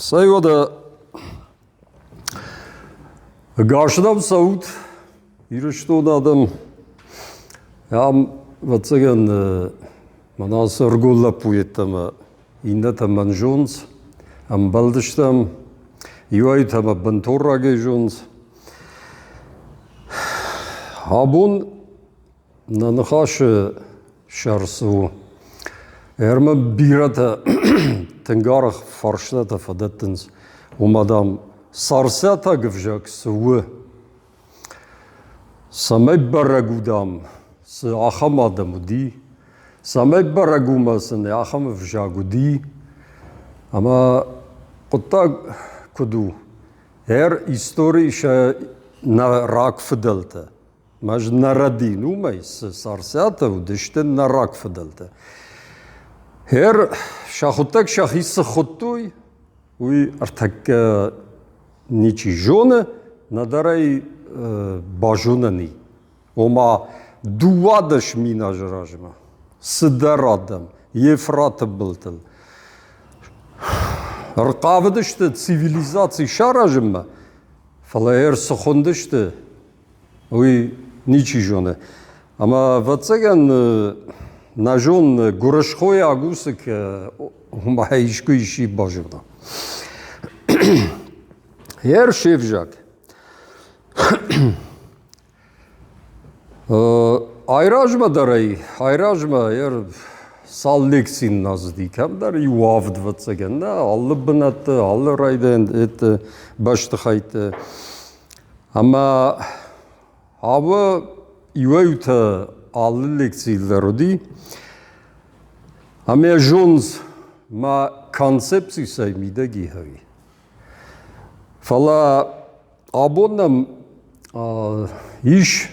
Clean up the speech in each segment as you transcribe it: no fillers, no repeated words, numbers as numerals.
Цӕй уӕдӕ ӕгас нӕм цӕут, Ирыстоны адӕм. Ам, ӕвӕццӕгӕн, мӕнӕ ацы ӕрыгон лӕппу йеддӕмӕ иннӕтӕ мӕн зонынц, ӕмбӕлдыстӕм, иуӕй-иутӕ мӕ бынтон рагӕй зонынц. Абон Нӕ ныхасы сӕр цы у? Ӕрмӕ бирӕтӕ тынг арӕх фарстатӕ фӕдӕттынц, уымӕ, дам, царциатаг ӕвзаг цы у? Цӕмӕй бӕрӕг у, дам, цы ахӕм адӕм уыди, цӕмӕй бӕрӕг у мӕ сын ахӕм ӕвзаг уыди, ӕмӕ хъуыддаг куыд у? Ӕр истори сӕ нӕ рагфыдӕлтӕ Ӕз нӕ рӕдийын уымӕй, цы Царциатӕ уыдысты нӕ рагфыдӕлтӕ. Хер сӕхуыдтӕг сӕхи цы хуыдтой, уый ӕртӕккӕ ничи зоны, нӕдӕр ӕй базонӕн и. Ома 12 000 азы размӕ цыдӕр адӕм Ефраты былтыл ӕрхъавыдысты цивилизаци саразынмӕ, фӕлӕ ӕрцы хуындысты, уый ничи зоны. Ӕмӕ, ӕвӕццӕгӕн, нӕ зон гуырысхойаг у цы, ома искуы исчи базона. Ер се взаг. Айразмӕ дӕр ӕй, айразмӕ ер цал лекци нӕ кӕмдӕр иу авд, ӕвӕццӕгӕн, нӕ алы бынӕтты, алы райдайӕн бӕстыхӕйтты. Ӕмӕ абы иуӕй-иутӕ алы лекцийыл дӕр уыди. Ӕмӕ зонынц, мӕ концепци цӕй мидӕг и ӕви. Фӕлӕ абон нӕм ис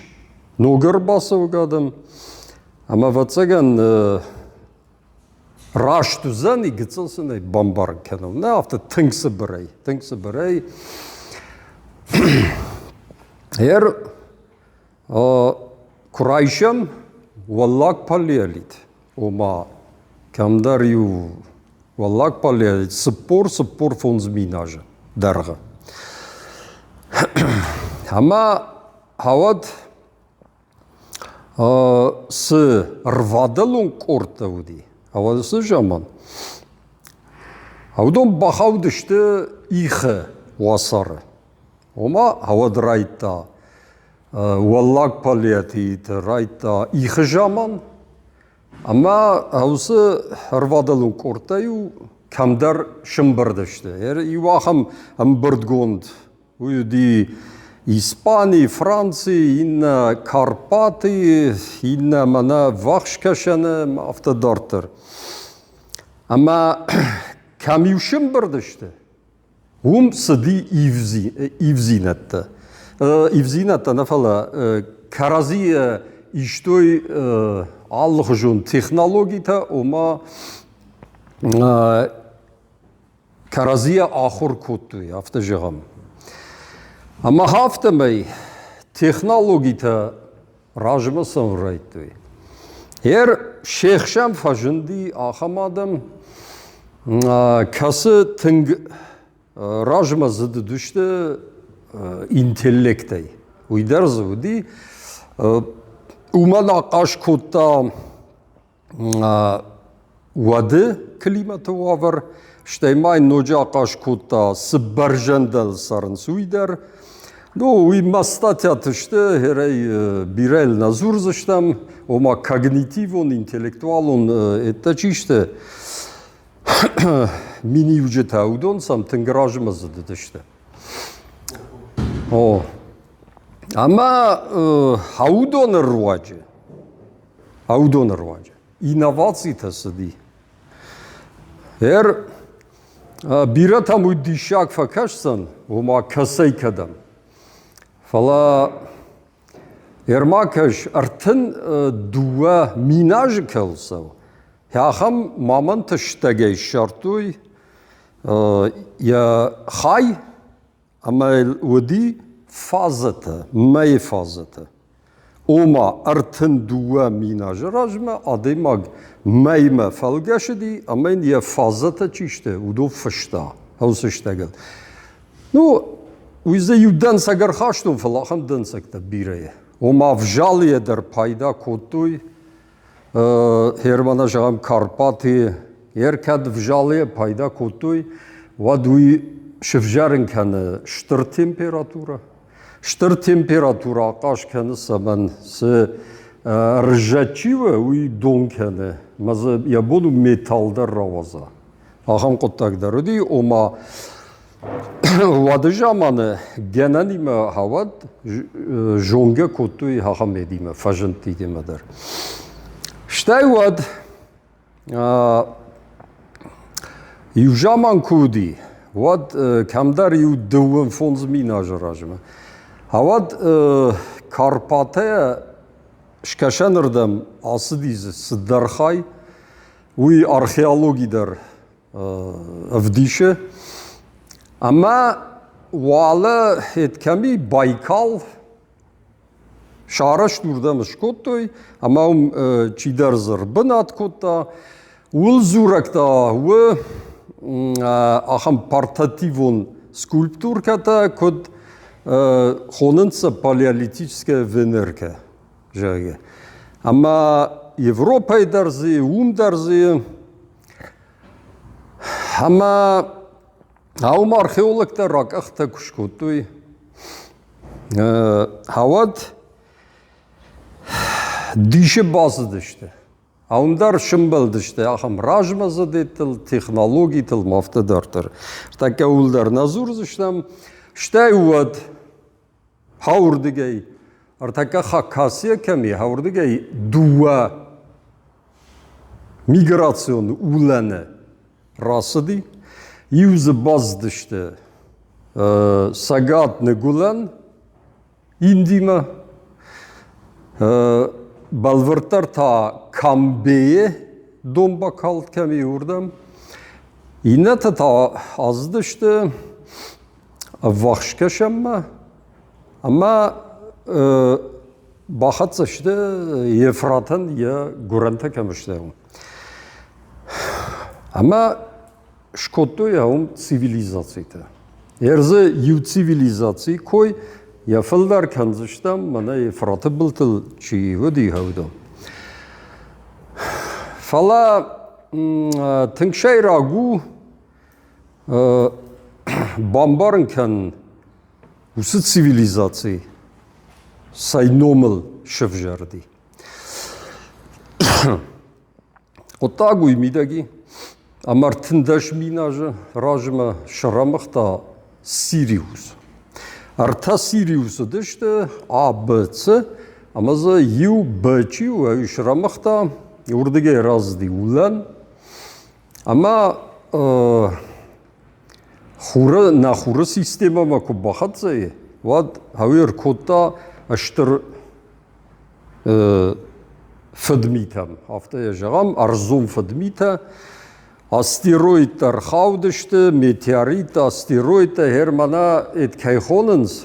ног ӕрбацӕуӕг адӕм, ӕмӕ ӕвӕццӕгӕн раст уыдзӕни, гыццыл сын ӕй бамбарын кӕнон. Нӕ, афтӕ тынг цыбырӕй, тынг цыбырӕй. Ер куы райсӕм уӕллаг палеолит, ома кӕмдӕр иу уӕллаг палеолит 40-45 мин азы дӕргъы. Ӕмӕ хауӕд цы рвадӕлон къордтӕ уыди, уыцы заман, уыдон бахаудысты ихы уацары. Ома уӕд райдта уӕллаг палеотиты райдта ихы заман, ӕмӕ уыцы ӕрвадӕлон къордтӕ-иу кӕмдӕр сымбырд сты. Иу ахӕм ӕмбырдгонд Уый уыди Испани, Франци, иннӕ Карпаты, иннӕ мӕнӕ Ввахскӕсӕны, афтӕ дарддӕр. Ӕмӕ кӕм-иу сымбырд сты, уым цыди ивдзинӕдтӕ. Ивдзинӕдтӕ нӕ, фӕлӕ кӕрӕдзийы истой алыхуызон технологитӕ, ома кӕрӕдзийӕ ахуыр кодтой, афтӕ зӕгъӕм. Ӕмӕ афтӕмӕй технологитӕ размӕ цӕуын райдыдтой. Ер се хсӕн фӕзынди ахӕм адӕм, кӕцы тынг размӕ зыдыдысты интеллектӕй. Уый дӕр дзы уыди. Уымӕн ахъаз кодта уӕды климаты уавӕр, стӕй ма йын ноджы ахъаз кодта, цы бӕрзӕндӕл цӕрынц, уый дӕр. Ну, уый ма статьяты сты, херӕй бирӕ нӕ дзурдзыстӕм, ома когнитивон, интеллектуалон это чи сты миниуджытӕ, уыдон сӕм тынг размӕ зыдысты. О, ӕмӕ уыдоны руаджы Уыдоны руаджы инновацитӕ цыди. Ӕр бирӕтӕм уый диссаг фӕкӕсдзӕн, ома кӕцӕй кӕдӕм. Фӕлӕ Ермакӕс 32 000 азы кӕуыл цӕуы, ахӕм мамонты стӕгӕй ссардтой йӕ хай ӕмӕ йыл уыди фазӕтӕ, мӕйы фазӕтӕ. Ома 32 000 азы размӕ адӕймаг мӕймӕ фӕлгӕсыди ӕмӕ йын йӕ фазӕтӕ чи сты, уыдон фыста. Уыцы стӕгыл. Ну, уый дзы иу дӕнцӕг ӕрхастон, фӕлӕ ахӕм дӕнцӕгтӕ бирӕ. Ома взалыйӕ дӕр пайда кодтой. Германы, зӕгъӕм, Карпаты ӕркӕд взалыйӕ пайда кодтой, уӕд уый сывзӕрын кӕны стыр температурӕ. Стыр температурӕ ахъаз кӕны цӕмӕн, цы рзӕт чи у, уый дон кӕны, ӕмӕ дзы йӕ бон у металл дӕр рауадза. Ахӕм хъуыддаг дӕр уыди, ома уӕды заманы гӕнӕнимӕ хауӕд зонгӕ кодтой ахӕм медимӕ, фӕзындтимӕ дӕр. Стӕй уӕд иу заман куы уыди, уӕд кӕмдӕр иу 55 000 азы размӕ, ауӕд Карпатӕ скӕсӕнырдӕм ацыди цыдӕр хай, уый археологи дӕр ӕвдисы. Ӕмӕ уӕлӕ кӕми Байкал сарӕзт уырдӕм скодтой, ӕмӕ уым чидӕр дзы ӕрбынат кодта. Ууыл дзурӕг та у ахӕм портативон скульптуркӕтӕ, куыд хонынц сӕ палеолитическая Венеркӕ, зӕгъгӕ. Ӕмӕ Европӕйы дӕр дзы, уым дӕр дзы. Ӕмӕ Ау археологтӕ ракъӕхтӕ куы скодтой, уӕд дисы бацыдысты. Уым дӕр сымбӕлдысты ахӕм размӕдзыдеттыл, технологитыл ма афтӕ дарддӕр. Тӕккӕ ууыл дӕр нӕ дзурдзыстӕм. Стӕй уӕд хауырдыгӕй, ӕртӕккӕ Хакасия кӕм и, хауырдыгӕй дыууӕ миграцион улӕны рацыди. Иу дзы баззадысты Цӕгат-Ныгуылӕн Индимӕ, бӕлвырддӕр та Камбейы донбакалд кӕм и, уырдӕм. Иннӕтӕ та ацыдысты ӕввахс кӕсӕнмӕ ӕмӕ бахӕццӕ сты Ефратӕн йӕ гуырӕнтӕ кӕм сты, уым. Ӕмӕ скодтой уым цивилизацитӕ. Ӕрдзы иу цивилизацийы кой йӕ фылдӕр кӕндзыстӕм, мӕнӕ Ефраты былтыл чи уыди, уыдон. Фӕлӕ тынг сӕйраг у бамбарын кӕнын, уыцы цивилизаци цӕй номыл сывзӕрди. Хъуыддаг уый мидӕг и, ӕмӕ 13 000 азы размӕ срӕмыгъта Сириус. Ӕртӕ Сириус уыдысты А, Б, Ц, ӕмӕ дзы иу Б чи у, уый срӕмыгъта, уырдыгӕй рацыди улӕн, ӕмӕ хуры, нӕ хуры системӕмӕ куы бахӕццӕ и, уӕд уый ӕркодта стыр фыдмитӕм, афтӕ йӕ зӕгъӕм, ӕрдзон фыдмитӕ. Астероидтӕ ӕрхаудысты, метеориттӕ, астероидтӕ, гъер мӕнӕ эд кӕй хонынц,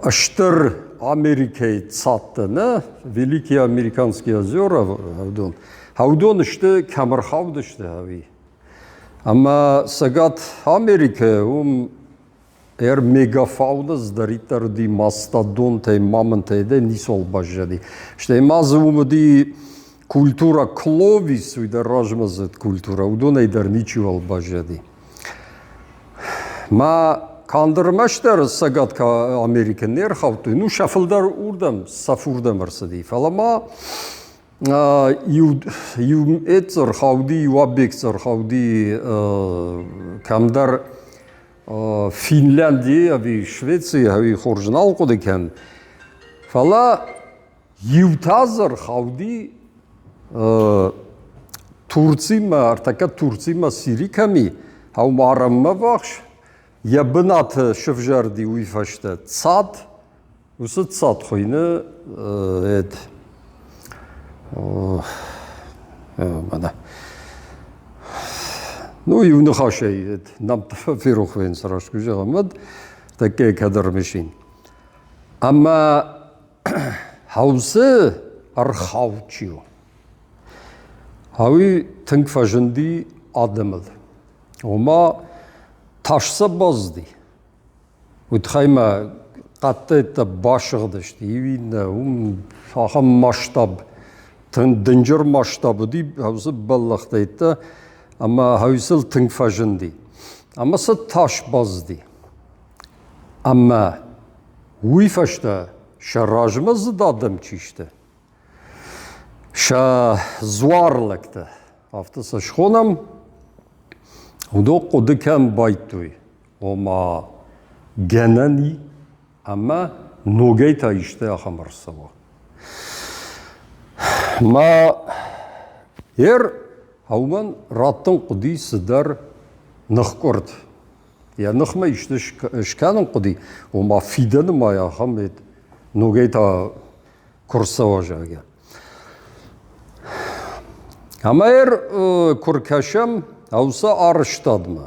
стыр Америкӕйы цадтӕ, нӕ, Великие Американские озера, уыдон, уыдон сты, кӕм ӕрхаудысты, ӕви. Ӕмӕ Цӕгат Америкӕ, уым Ӕр мегафауна цыдӕриддӕр уыди мастодонтӕй, мамонтӕй дӕр ницуал баззади. Стӕй ма дзы уым уыди культура Кловис, уый дӕр размӕдзыд культура, уыдонӕй дӕр ничиуал баззади. Ма канд ӕрмӕстдӕр Цӕгат Америкӕ не рхаудтой, ну сӕ фылдӕр уырдӕм, сӕ фурдӕм ӕрцыди, фӕлӕ ма иу иу эццӕ рхауди, иу объект ӕрхауди кӕмдӕр Финляндийы ӕви Швецийы ӕви хорз нал хъуыды кӕн, фӕлӕ иу та дзы ӕрхауди Турцимӕ, ӕртӕккӕ Турцимӕ Сири кӕм и, ау арӕнмӕ ввахс, йӕ бынаты сывзӕрди уый фӕстӕ цад, Уыцы цад хуыйны эд мӕнӕ ну иу ныхасӕй эд нӕмттӕ ферох вӕййынц раст куы зӕгъӕм, уӕд тӕккӕ кӕд ӕрмысин. Ӕмӕ хаусы ӕрхауд чи у, ауый тынг фӕзынди адӕмыл. Ома. Тас сӕ баззди. Уый тыххӕй ма хъӕдтӕ басыгъдысты, иу иннӕ, уым ахӕм масштаб, дынджыр масштаб уыди, уыцы бӕллӕхтӕ ӕмӕ хӕуисыл тынг фӕзынди. Ӕмӕ сӕ тас баззди. Ӕмӕ уый фӕстӕ сӕ размӕ зыд адӕм чи сты, сӕ дзуарлӕгтӕ, афтӕ сӕ схонӕм, уыдон хъуыды кӕм байдтой, ома гӕнӕн и ӕмӕ ногӕй та исты ахӕм ӕрцӕуа. Ма ер уымӕн раттын хъуыди цыдӕр ныхкъуырд. Йӕ ныхмӕ исты скӕнын хъуыди, ома фидӕны ма ахӕм ногӕй та куы рцӕуа, зӕгъгӕ. Ӕмӕ куы ркӕсӕм уыцы арӕзтадмӕ,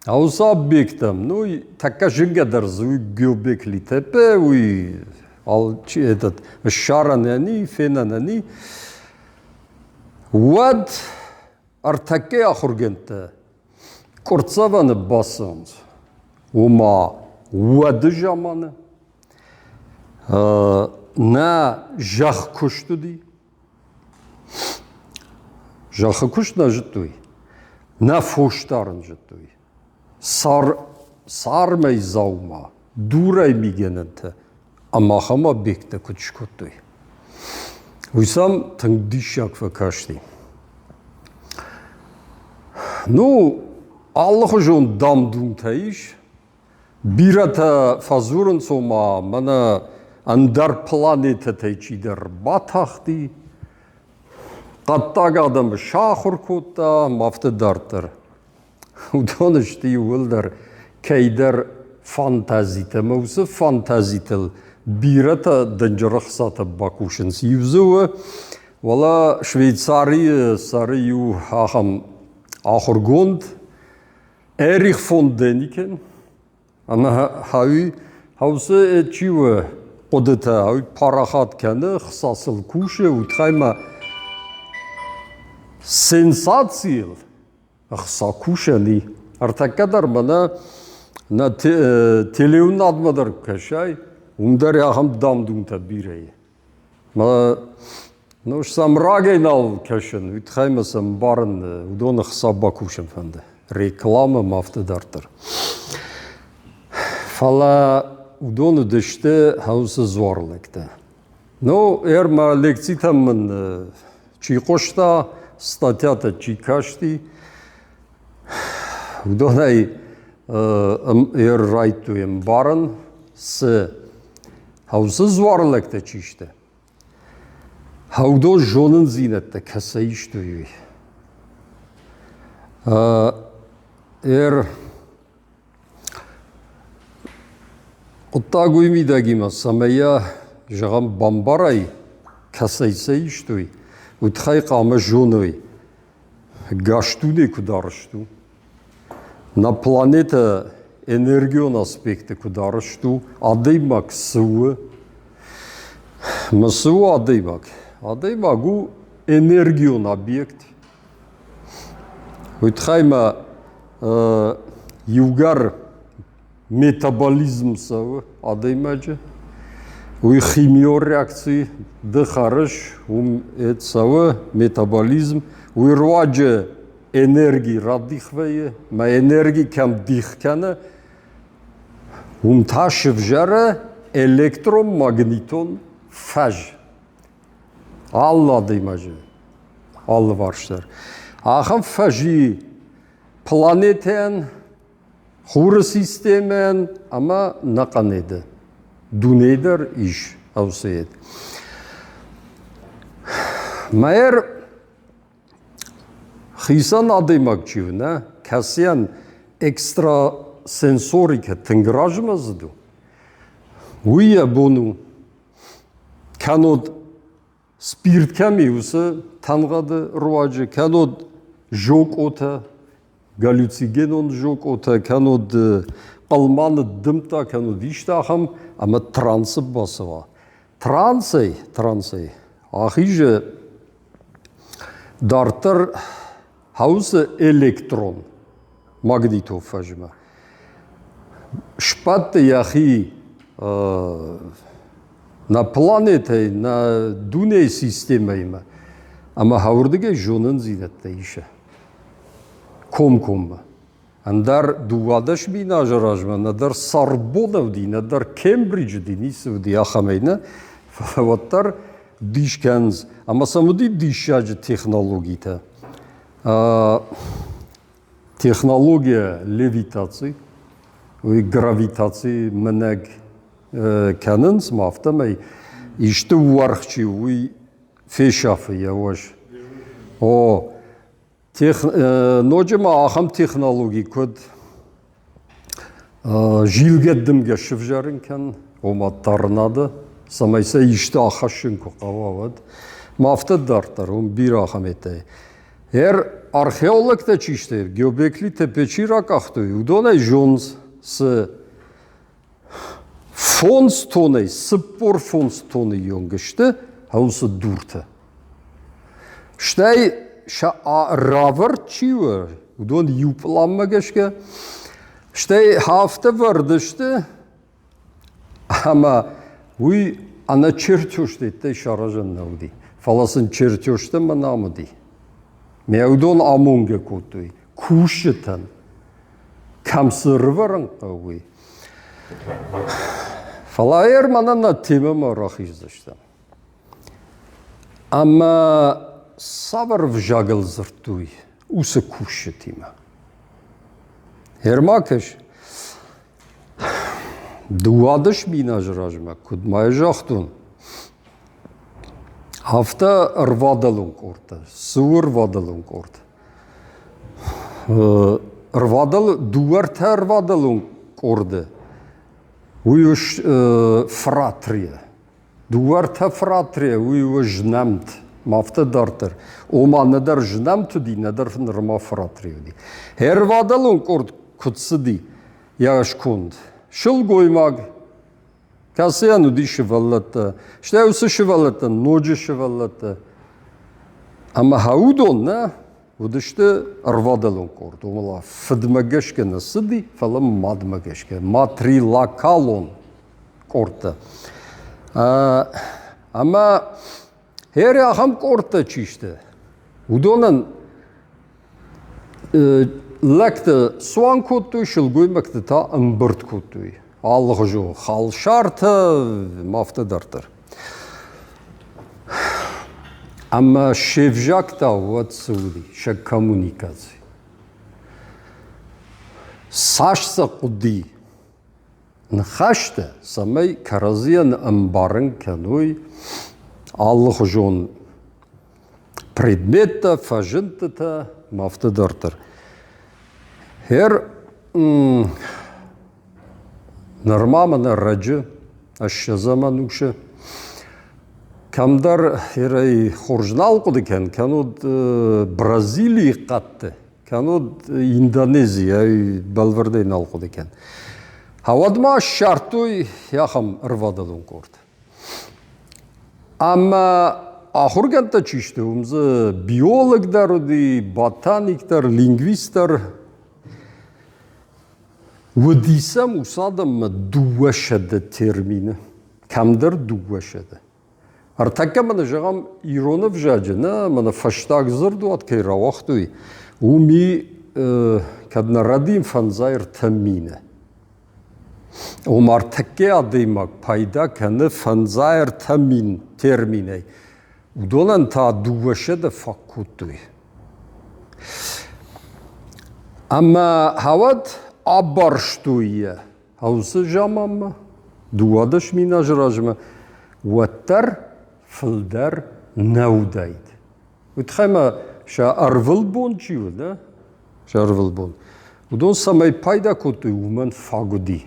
уыцы объекттӕм, ну, тӕккӕ зынгӕдӕр дзы уый Гёбекли Тепе, уый алчи этот ссарӕн ӕни, фенӕн ӕни, уӕд ӕртӕккӕ ахуыргӕндтӕ къуырццӕвӕны бацӕуынц, ома уӕды заманы нӕ зӕхх куыст уыди. Зӕххы куыст нӕ зыдтой, нӕ фос дарын зыдтой. Цар, цармӕй дзаума, дурӕй мигӕнӕнтӕ ӕмӕ ахӕм объекттӕ куыд скодтой. Уый сӕм тынг диссаг фӕкасти. Ну, алыхуызон дам-думтӕ ис, Бирӕтӕ фӕдзурынц, ома мӕнӕ ӕндӕр планетӕтӕй чидӕр батахти, хъӕддаг адӕмы сахуыр кодта ӕмӕ афтӕ дарддӕр. Уыдон сты иууылдӕр кӕйдӕр фантазитӕ ӕмӕ уыцы фантазитыл бирӕтӕ дынджыр ӕхцатӕ бакусынц. Иу дзы у, уӕлӕ Швейцарийы цӕры иу ахӕм ахуыргонд, Эрих фон Деникен ӕмӕ хауи хаусы чи у хъуыдытӕ, уый парахат кӕны, хца сыл кусы, уый сенсацийыл ӕхца кусӕн и. Ӕртӕккӕ дӕр мӕнӕ нӕ телеуынадмӕ дӕр куы кӕсай, уым дӕр ахӕм дам-думтӕ бирӕ и. Ну, сӕм рагӕй нал кӕсын, уый тыххӕй мӕ сӕ мбарын, уыдоны хца бакусын фӕнды. Реклама ӕмӕ афтӕ дарддӕр. Фӕлӕ уыдон уыдысты хӕусы дзуарлӕгтӕ. Ну, ӕр мӕ лекцитӕм мын чи хъуыста, статьятӕ чи касти, уыдонӕй ӕр райдтой ӕмбарын, цы Хаусы дзуарлӕгтӕ чи сты? Хӕудон зонындзинӕдтӕ кӕцӕй истой, уый. Эр хъуыддаг уый мидӕгимӕ, цӕмӕй йӕ, зӕгъӕм, бамбарай, кӕцӕй сӕ истой, уый тыххӕй хъуамӕ зоной, гас дуне куыд арӕзт у. Нӕ планетӕ энергион аспекты куыд арӕзт у, адӕймаг цы у? Ӕмӕ цы у адӕймаг? Адӕймаг у энергион объект. Уый тыххӕй ма иугӕр метаболизм цӕуы адӕймаджы, уый химион реакци ды хӕрыс, уым цӕуы метаболизм, уый руаджы энерги радих вӕййы, мӕ энерги кӕм дих кӕны, уым та сывзӕры электромагнитон фӕз. Алы адӕймаджы алыварс дӕр. Ахӕм фӕзи планетӕйӕн, Хуры системӕйӕн ӕмӕ нӕхъӕнеды дунейы дӕр ис ӕвцед. Мӕр Хицӕн адӕймаг чи у, нӕ, кӕцыйӕн экстрасенсорикӕ тынг размӕдзыд у, уый йӕ бон у, кӕннод спирт кӕм и, уыцы тӕнгъӕды руаджы, кӕннод зокъотӕ, галлюцигенон зокъотӕ, кӕннод хъылма ныддымдта, кӕннод исты ахӕм, ӕмӕ трансы бацӕуа. Трансӕй, трансӕй ахизы Дарддӕр хаусы электрон магнитон фӕзмӕ. Сбадты йӕхи нӕ планетӕйы, нӕ дунейы системӕимӕ ӕмӕ хӕуырдыгӕй зонындзинӕдтӕ исы комкоммӕ. Ӕндӕр 12 мин азы размӕ нӕдӕр Сорбоннӕ уыди, нӕдӕр Кембридж уыди, ницы уыди ахӕмӕй нӕ, фӕлӕ уӕддӕр дис кӕнынц. Ӕмӕ сӕм уыди диссаджы технологитӕ. Технология левитаци, уый гравитаци мынӕг кӕнынц, ма афтӕмӕй исты уӕрх чи у, уый фесафы йӕ уӕз. О, ноджы ма ахӕм технологи куыд зилгӕ дымгӕ сывзӕрын кӕн, ома торнадо, цӕмӕй сӕ исты ахӕссын куы хъӕуа, уӕд. Ма афтӕ дарддӕр, уым бирӕ ахӕмтӕ. Ӕр археологтӕ чи сты, Гёбекли Тепе чи ракъахтой, уыдонӕй зонынц, цы фондз тоннӕй 45 тонны йонг сты уыцы дуртӕ. Стӕй сӕ равӕрд чи у, уыдон иу пъланмӕ гӕсгӕ, стӕй афтӕ вӕрд сты, ӕмӕ уый ӕнӕ чертежтӕй саразӕн нӕ уыди. Фӕлӕ сын чертежтӕ мӕ нӕм уыди. Мӕ уыдон амонгӕ кодтой кусджытӕн, кӕм цы рывӕрын хъӕуы, уый. Фӕлӕ ӕрмӕнӕн нӕ темӕмӕ рахиздзыстӕм. Ӕмӕ цавӕр ӕвзагыл дзырдтой уыцы кусджытимӕ? Ермакӕс, 12 мин азы размӕ, куыд ма йӕ загътон, афтӕ ӕрвадӕлон къордтӕ. Цы у ӕрвадӕлон къорд? Ӕрвадӕл, дыууӕ-ӕртӕ ӕрвадӕлон къорды, уый у фратрия. Дыууӕ-ӕртӕ фратрия, уый у знӕмт, афтӕ дарддӕр. Ома нӕдӕр знӕмт уыди, нӕдӕр нырма фратрия уыди. Ӕрвадӕлон къорд куыд цыди йӕ сконд? Сылгоймаг, кӕцыйӕн уыди сывӕллӕттӕ, стӕй уыцы сывӕллӕттӕн ноджы сывӕллӕттӕ. Ӕмӕ уыдон нӕ уыдысты ӕрвадӕлон къорд, ома фыдмӕ гӕсгӕ нӕ цыди, фӕлӕ мадмӕ гӕсгӕ, матрилокалон къордтӕ. Ӕмӕ ӕри ахӕм къордтӕ чи сты, уыдонӕн лӕгтӕ цуан кодтой, сылгоймӕгты та ӕмбырд кодтой. Алыхуызон халсартӕ, афтӕ дарддӕр. Ӕмӕ се взаг та уӕд цы уыди, сӕ коммуникаци. Цас сӕ хъуыди ныхӕстӕ, цӕмӕй кӕрӕдзийӕн ӕмбарын кӕной алыхуызон предметтӕ, фӕзындтытӕ ӕмӕ афтӕ дарддӕр. Хер нырма мӕнӕ рӕджы, ӕссӕдзӕм ӕнусы, кӕмдӕр херӕй хорз нал хъуыды кӕн, кӕннод Бразилийы хъӕдты кӕннод Индонезийӕ бӕлвырдӕй нал хъуыды кӕн. Уӕд ма ссардтой ахӕм ӕрвадӕлон къорд. Ӕмӕ ахуыргӕндтӕ чи сты, уым дзы биолог дӕр уыди, ботаник дӕр, лингвист дӕр. Уыди сӕм уыцы адӕммӕ 200 термины, кӕмдӕр 200. Ӕртӕккӕ мӕнӕ зӕгъӕм ирон ӕвзаджы нӕ мӕнӕ фӕстаг дзырдуат кӕй рауагътой, уым и кӕд нӕ рӕдийын фӕндзай 3 мины. Ома ӕртӕккӕ адӕймаг пайда кӕны 53 000 терминӕй. Уыдонӕн та 200 фаг кодтой. Ӕмӕ хауӕд абарстой йӕ Уыцы заманмӕ, 12 000 азы размӕ, уӕддӕр фылдӕр нӕ уыдаид. Уый тыххӕй ма сӕ ӕрвылбон чи уыд, нӕ? Сӕ ӕрвылбон. Уыдон цӕмӕй пайда кодтой, уымӕн фаг уыди.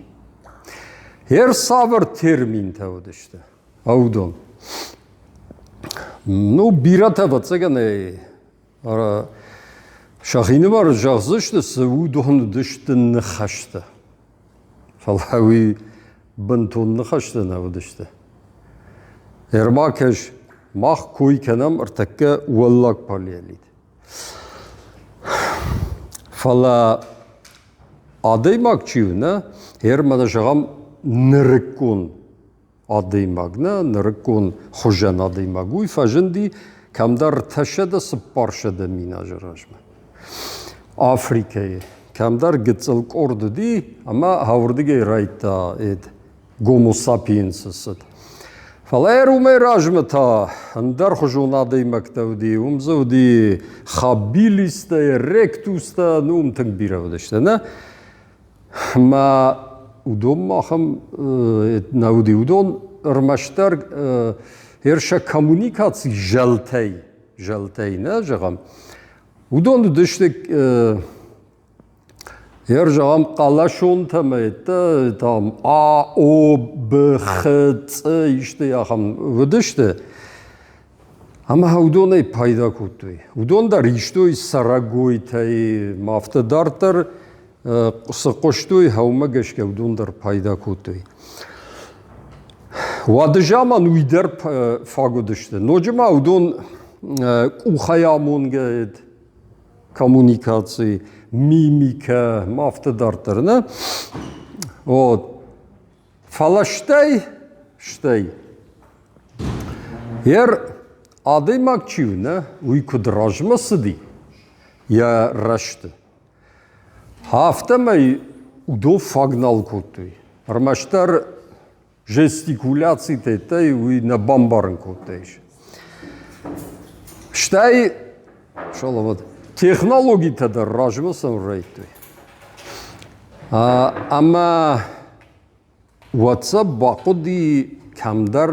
Ӕр цавӕр терминтӕ уыдысты, уыдон? Ну, бирӕтӕ, ӕвӕццӕгӕн, Сӕхинымӕр зӕгъдзысты, цы уыдон уыдысты ныхӕстӕ. Фӕлӕ уый бынтон ныхӕстӕ нӕ уыдысты. Ӕрбакӕс, мах кой кӕнӕм ӕртӕккӕ уӕллаг палеолит. Фӕлӕ Адӕймаг чи у, нӕ, гъер мӕнӕ зӕгъӕм, нырыккон адӕймаг, нӕ, нырыккон хуызӕн адӕймаг, уый фӕзынди кӕмдӕр 300-400 мин азы размӕ. Африкӕйы кӕмдӕр гыццыл къорд уыди ӕмӕ уырдыгӕй райдта Гомо сапиенсы цыд. Фӕлӕ уымӕй размӕ та ӕндӕрхуызон адӕймӕгтӕ уыди. Уым дзы уыди хабилистӕ, ректустӕ, ну уым тынг бирӕ уыдысты, нӕ? Мӕ уыдон ахӕм нӕ уыди. Уыдон ӕрмӕстдӕр сӕ коммуникаци зӕлтӕй, зӕлтӕй нӕ зӕгъӕм, уыдон уыдысты Ер зӕгъӕм, хъӕлӕсонтӕ мӕйттӕ там А, О, Б, Х, Ц исты ахӕм уыдысты. Ӕмӕ уыдонӕй пайда кодтой. Уыдон дӕр истой цӕрӕгойтӕй, афтӕ дарддӕр цы хъуыстой, хъӕумӕ гӕсгӕ уыдон дӕр пайда кодтой. Уӕды заман уый дӕр фаг уыдысты. Ноджы ма уыдон къухӕй амонгӕ коммуникаци, мимикӕ, афтӕ дарддӕр, нӕ? Вот. Фӕлӕ стӕй, стӕй, ер адӕймаг чи у, нӕ, уый куыд размӕ цыди йӕ рӕзты, афтӕмӕй уыдон фаг нал кодтой. Ӕрмӕстдӕр жестикуляцитӕй уый нӕ бамбарын кодтаис. Стӕй, Салават, технологитӕ дӕр размӕ цӕуын райдыдтой. Ӕмӕ уӕд сӕ бахъуыди кӕмдӕр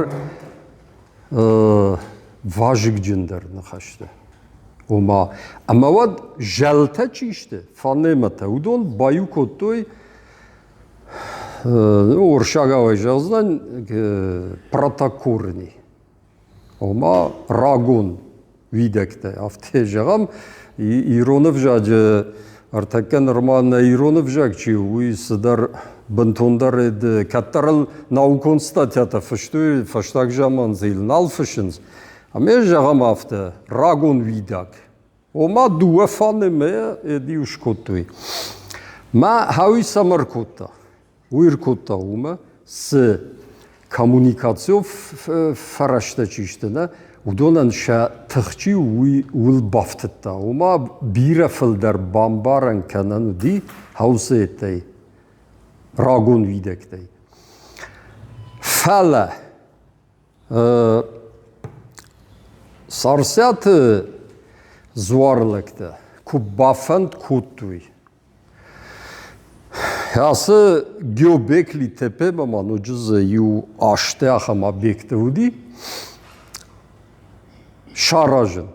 вазыгджындӕр ныхӕстӕ. Ома, ӕмӕ уӕд зӕлтӕ чи сты, фонемӕтӕ, уыдон баиу кодтой Уырыссагау зӕгъдзынӕн протокорни. Ома рагон уидӕгтӕ. Афтӕ зӕгъӕм, ирон ӕвзаджы ӕртӕккӕ нырма нӕ ирон ӕвзаг чи у, уый цыдӕр бынтондӕр кӕддӕр ыл наукон статьятӕ фыстой, фӕстаг заман дзы йыл нал фыссынц. Ӕмӕ зӕгъӕм афтӕ, рагон уидаг. Ома дыууӕ фонемӕ иу скодтой. Мӕ хауи цӕмӕ ркодта? Уый ркодта уымӕ, цы коммуникацион фӕрӕзтӕ чи сты, нӕ, уыдонӕн сӕ тых чи у, уый ууыл бафтыдта. Ома бирӕ фылдӕр бамбарӕн кӕнӕн уыди хӕусеттӕй, рагон уидӕгтӕй. Фӕлӕ Царциаты дзуарлӕгтӕ куы бафӕнд кодтой, ацы Геобекли Тепемӕ ма ноджы дзы иу азтӕ ахӕм объекттӕ уыди, саразын.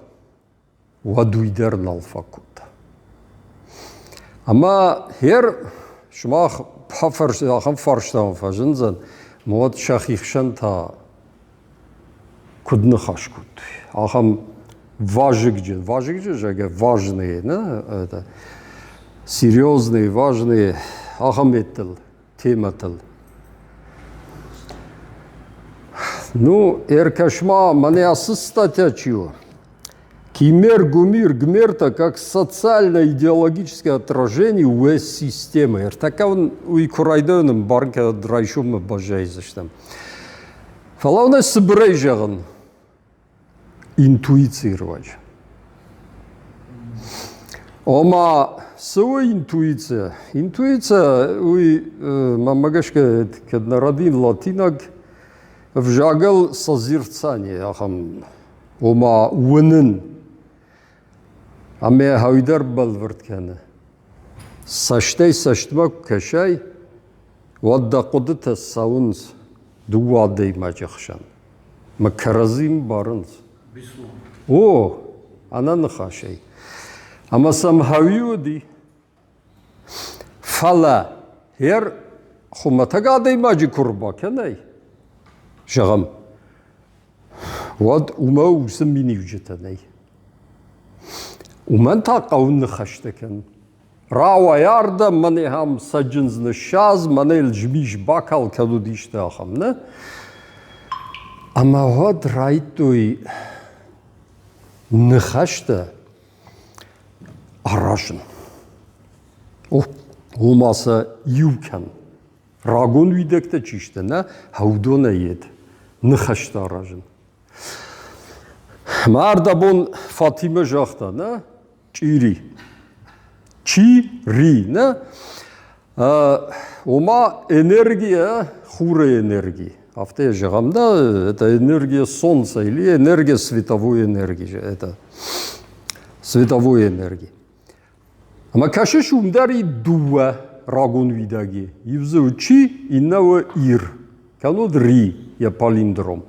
Уӕд уый дӕр нал фӕкодта. Ӕмӕ хер сымах ахӕм фарстамӕ фӕзындзӕн, ӕмӕ уӕд сӕхи хсӕн та куыд ныхас кодтой? Ахӕм вазыгджын, вазыгджын, зӕгъгӕ, важные, нӕ, это, серьезные, важные ахӕм еттыл, темӕтыл. Ну, ӕркӕс-ма, мӕнӕ ацы статья чи у? Кимер, гумир, гмерта как социально-идеологическое отражение УС-системы. Ӕртӕккӕ уый куы райдайон ӕмбарын кӕд райсоммӕ баззайдзыстӕм. Фӕлӕ уын ӕз цыбырӕй зӕгъын, интуицийы руаджы. Ома, цы у интуиция? Интуиция, уый, мӕнмӕ гӕсгӕ, кӕд нӕ рӕдийын латинаг ӕвзагыл созерцание, ахӕм, ома уынын ӕмӕ хӕуидӕр бӕлвырд кӕны. Цӕстӕй цӕстмӕ куы кӕсай, уӕд дӕ хъуыдытӕ цӕуынц дыууӕ адӕймаджы хсӕн. Мӕ кӕрӕдзи мбарынц. О, ӕнӕныхасӕй. Ӕмӕ сӕм хӕуи уыди. Фӕлӕ ер хуымӕтӕг адӕймаджы куы рбакӕнай, зӕгъӕм, уӕд уымӕ уыцы миниуджытӕ нӕй. Уымӕн та хъӕуы ныхӕстӕ кӕнын. Рауай ардӕм, мӕнӕ ахӕм цӕджындз ныссадз, мӕнӕ йыл змис бакал, кӕд уыдисты ахӕм, нӕ? Ӕмӕ уӕд райдтой ныхӕстӕ аразын. О! Ома сӕ иу кӕн. Рагон уидӕгтӕ чи сты, нӕ, уыдонӕй йед ныхӕстӕ аразын. Мӕ ӕрдӕбон Фатимӕ загъта, нӕ, чъири. Чи-ри, нӕ? Ома энергия, хуры энерги. Афтӕ йӕ зӕгъӕм, да, это энергия солнца или энергия световой энергии. Это световой энергии. Ӕмӕ кӕсыс, уым дӕр и дыууӕ рагон уидаги. Иу дзы у чи, иннӕ у ир. Кӕннод ри, йӕ палиндром.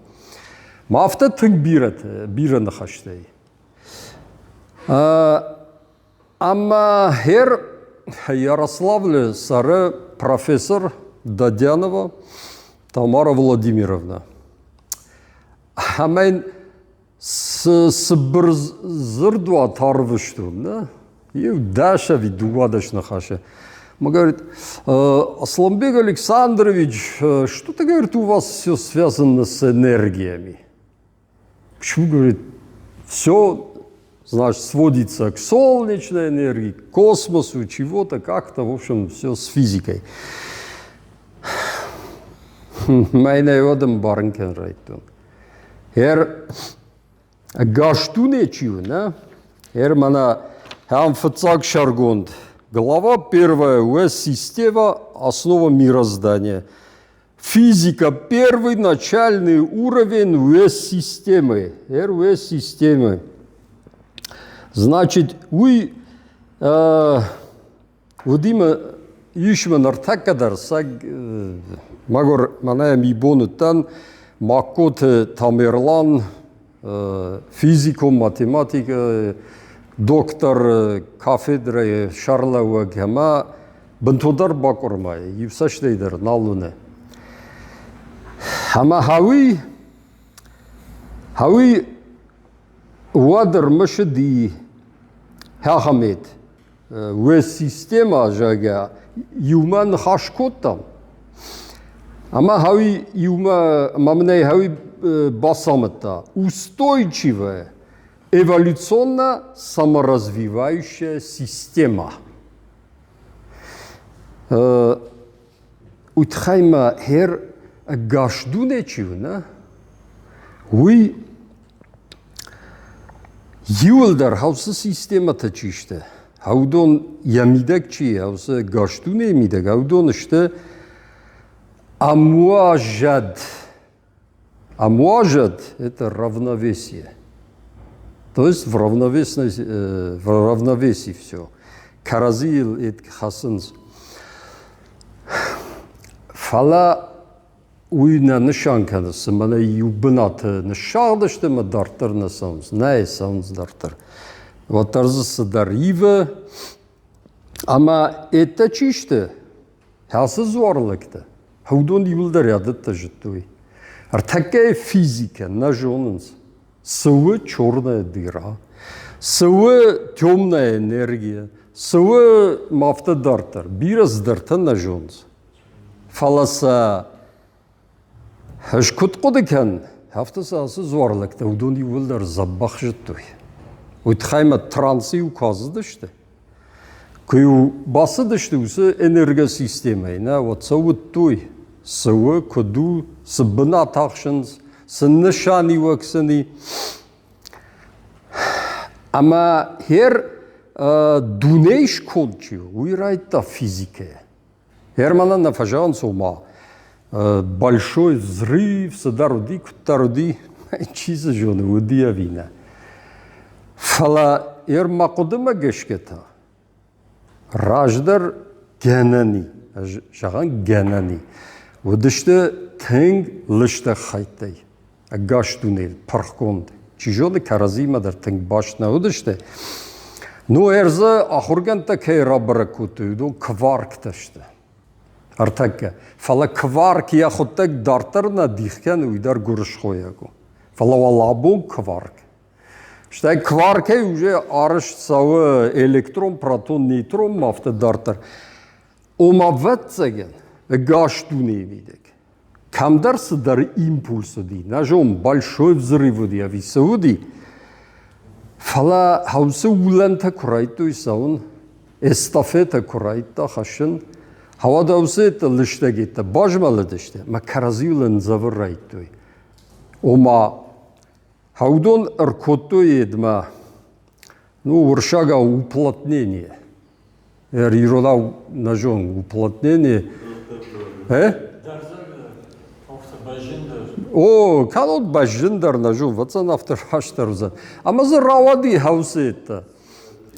Ма афтӕ тынг бирӕ, бирӕ ныхӕстӕй. Ӕмӕ хер Ярославлы цӕры профессор Дадянова Тамара Владимировна. Ӕмӕ йын цы цыбыр дзырдуат арвыстон, нӕ? Иу дӕс ӕви дыууадӕс ныхасы. Мы говорит, Асланбег Александрович, что-то, говорит, у вас все связано с энергиями. Почему, говорит, все, значит, сводится к солнечной энергии, к космосу, чего-то, как-то, в общем, все с физикой. Мӕнӕ уӕд ӕмбарын кӕнын райдыдтон. Ӕр гастуне чи у, нӕ? Ӕр мӕнӕ ам фыццаг сӕргонд. Глава первая. УС-система. Основа мироздания. Физика – первый начальный уровень УС-системы, РУС-системы. Значит, уый уыдимӕ ис мӕ ныртӕккӕ дӕр сӕг мӕгуыр мӕнӕ ми бон уыдтӕн Маккоты Тамерлан, физикон математикӕ, доктор кафедрӕйы сӕрлӕууӕг ӕмӕ бынтондӕр бакъуырма, иу цӕстӕй дӕр нал уыны. Ӕмӕ хауи, хауи уӕд ӕрмысыди Хӕхӕмет, уӕ системӕ, зӕгъгӕ, иумӕ ныхас кодтам. Ӕмӕ хауи иумӕ, ӕмӕ мын ӕй хауи бацамыдта. Устойчивая эволюционно саморазвивающая система. Уый тыххӕй ма хер ӕгас дуне чи у, нӕ? Уый иуылдӕр хаусы системӕтӕ чи сты, уыдон йӕ мидӕг чи хаусы ӕгас дунейы мидӕг, уыдон сты ӕмуазад. Ӕмуазад – это равновесие. То есть в, равновесной, в равновесии все. Кӕрӕдзийыл хӕцынц. Фӕлӕ уый нӕ нысан кӕны, цымӕ нӕ иу бынаты ныссагъдысты ӕмӕ дарддӕр нӕ цӕуынц. Нӕ цӕуынц дарддӕр. Уӕддӕр дзы цыдӕр ивы. Ӕмӕ эдтӕ чи сты, ацы дзуарлӕгтӕ, уыдон иуылдӕр рӕдыдтӕ зыдтой. Ӕртӕккӕйы физикӕ нӕ зонынц, цы у черная дыра, цы у темная энергия, цы у ма афтӕ дарддӕр. Бирӕ цыдӕртӕ нӕ зонынц. Фӕлӕ сӕ ӕз куыд хъуыды кӕнын, афтӕ сӕ ацы дзуарлӕгтӕ уыдон иууылдӕр дзӕбӕх зыдтой. Уый тыххӕй ма трансы-иу куы ацыдысты, куы-иу бацыдысты уыцы энергосистемӕйы, нӕ, уӕд сӕ уыдтой, цы у, куыд у, цы бынат ахсынц, цы нысаниуӕг сын и. Ӕмӕ хер дунейы сконд чи у, уый райдыдта физикӕйӕ. Германӕн нӕ фӕзӕгъынц, ома большой взрыв цыдӕр уыди, куыддӕр уыди, чи цы зоны, уыди ӕви нӕ. Фӕлӕ ӕр мӕ хъуыдымӕ гӕсгӕ та раздӕр гӕнӕн и, ӕз зӕгъӕн гӕнӕн и, уыдысты тынг лыстӕг хӕйттӕй. Ӕгас дунейыл пырхгонд. Чи зоны, кӕрӕдзимӕ дӕр тынг баст нӕ уыдысты. Ну, ӕрдзы ахуыргӕндтӕ кӕй рабӕрӕг кодтой, уыдон кварктӕ сты. Ӕртӕккӕ. Фӕлӕ кварк йӕхуыдтӕг дарддӕр нӕ дих кӕны, уый дӕр гуырысхойаг у. Фӕлӕ уал абон кварк. Стӕй кваркӕй уже арӕзт цӕуы электрон, протон, нейтрон, афтӕ дарддӕр. Ома, ӕвӕццӕгӕн, ӕгас дунейы мидӕг кӕмдӕр цыдӕр импульс уыди, нӕ зон, большой взрыв уыди ӕви цы уыди, фӕлӕ хаусы улӕнтӕ куы райдтой цӕуын, Эстафетӕ куы райдыдта хӕссын, хауадӕусеттӕ лыстӕгеттӕ базмӕлыдысты ӕмӕ кӕрӕдзийыл ӕндзӕвын райдыдтой. Ома, уыдон ӕркодтой едмӕ, ну, уырыссагау уплотнение. Иронау нӕ зонын, уплотнение. Э? О, кӕннод бӕзджындӕр нӕ зон, вӕццӕн афтӕ растдӕр уыдзӕн. Ӕмӕ дзы рауади хӕусеттӕ.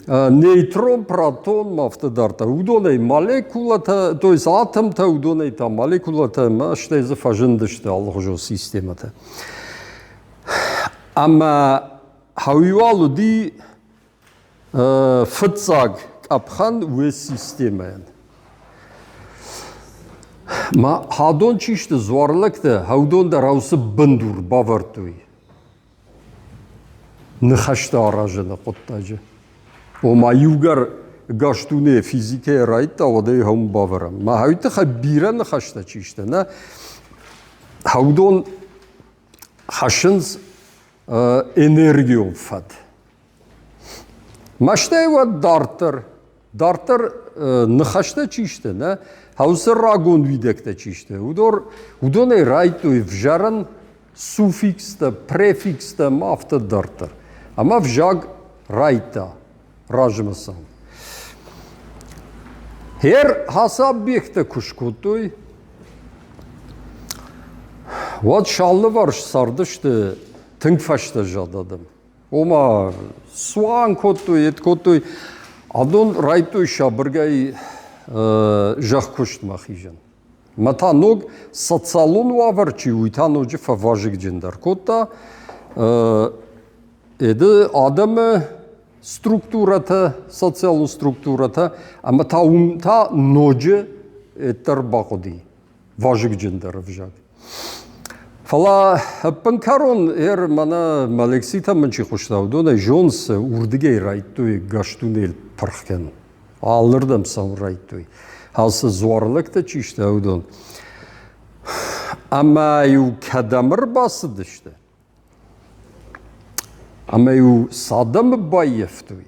Нейтрон, протон ма афтӕ дарддӕр. Уыдонӕй молекулӕтӕ, то есть атомтӕ, уыдонӕй та молекулӕтӕ ӕмӕ стӕй дзы фӕзындысты алыхуызон системӕтӕ. Ӕмӕ хӕуиуал уыди фыццаг къӕпхӕн уый системӕйӕн. Ма хӕдон чи сты дзуарлӕгтӕ, хӕудон дӕр уыцы бындур бавӕрдтой ныхӕстӕ аразыны хъуыддаджы. Ома иугӕр гас дуне физикӕйӕ райдта, уӕд ӕй хӕум бавӕрӕм. Ма хӕуый тыххӕй бирӕ ныхӕстӕ чи сты, нӕ? Хӕудон хӕссынц энергион фӕд. Мӕстӕй уӕд дарддӕр, дарддӕр ныхӕстӕ чи сты, нӕ, хаусы рагон уидӕгтӕ чи сты, уыдон, уыдонӕй райдтой взӕрын суффикстӕ, префикстӕ ӕмӕ афтӕ дарддӕр. Ӕмӕ взаг райдта размӕ цӕуын. Хер Хасаббегтӕ куы скодтой, уӕд сӕ алыварс цардысты тынг фӕстӕзад адӕм. Ома цуан кодтой, ед кодтой. Адон райдтой сабыргай зӕхкуыстмӕ хизын. Мӕ та ног социалон уавӕр чи, уый та ноджы фӕвазыгджындӕр кодта. Эды адӕмы структурӕтӕ, социалон структурӕтӕ, ӕмӕ та уым та ноджы дӕр бахъуыди вазыгджындӕр ӕвзаг. Фӕлӕ ӕппынкӕрон ӕр мӕнӕ мӕ лекцитӕм мын чи хъуыста, уыдонӕй зонц уырдыгӕй райдтой гастунел пырх кӕнын. Алырдӕм цӕуын райдтой. Алцы дзуарлӕгтӕ чи сты, уыдон. Ӕмӕ-иу кӕдӕм ӕрбацыдысты, Ӕмӕ-иу цы адӕмы баййӕфтой,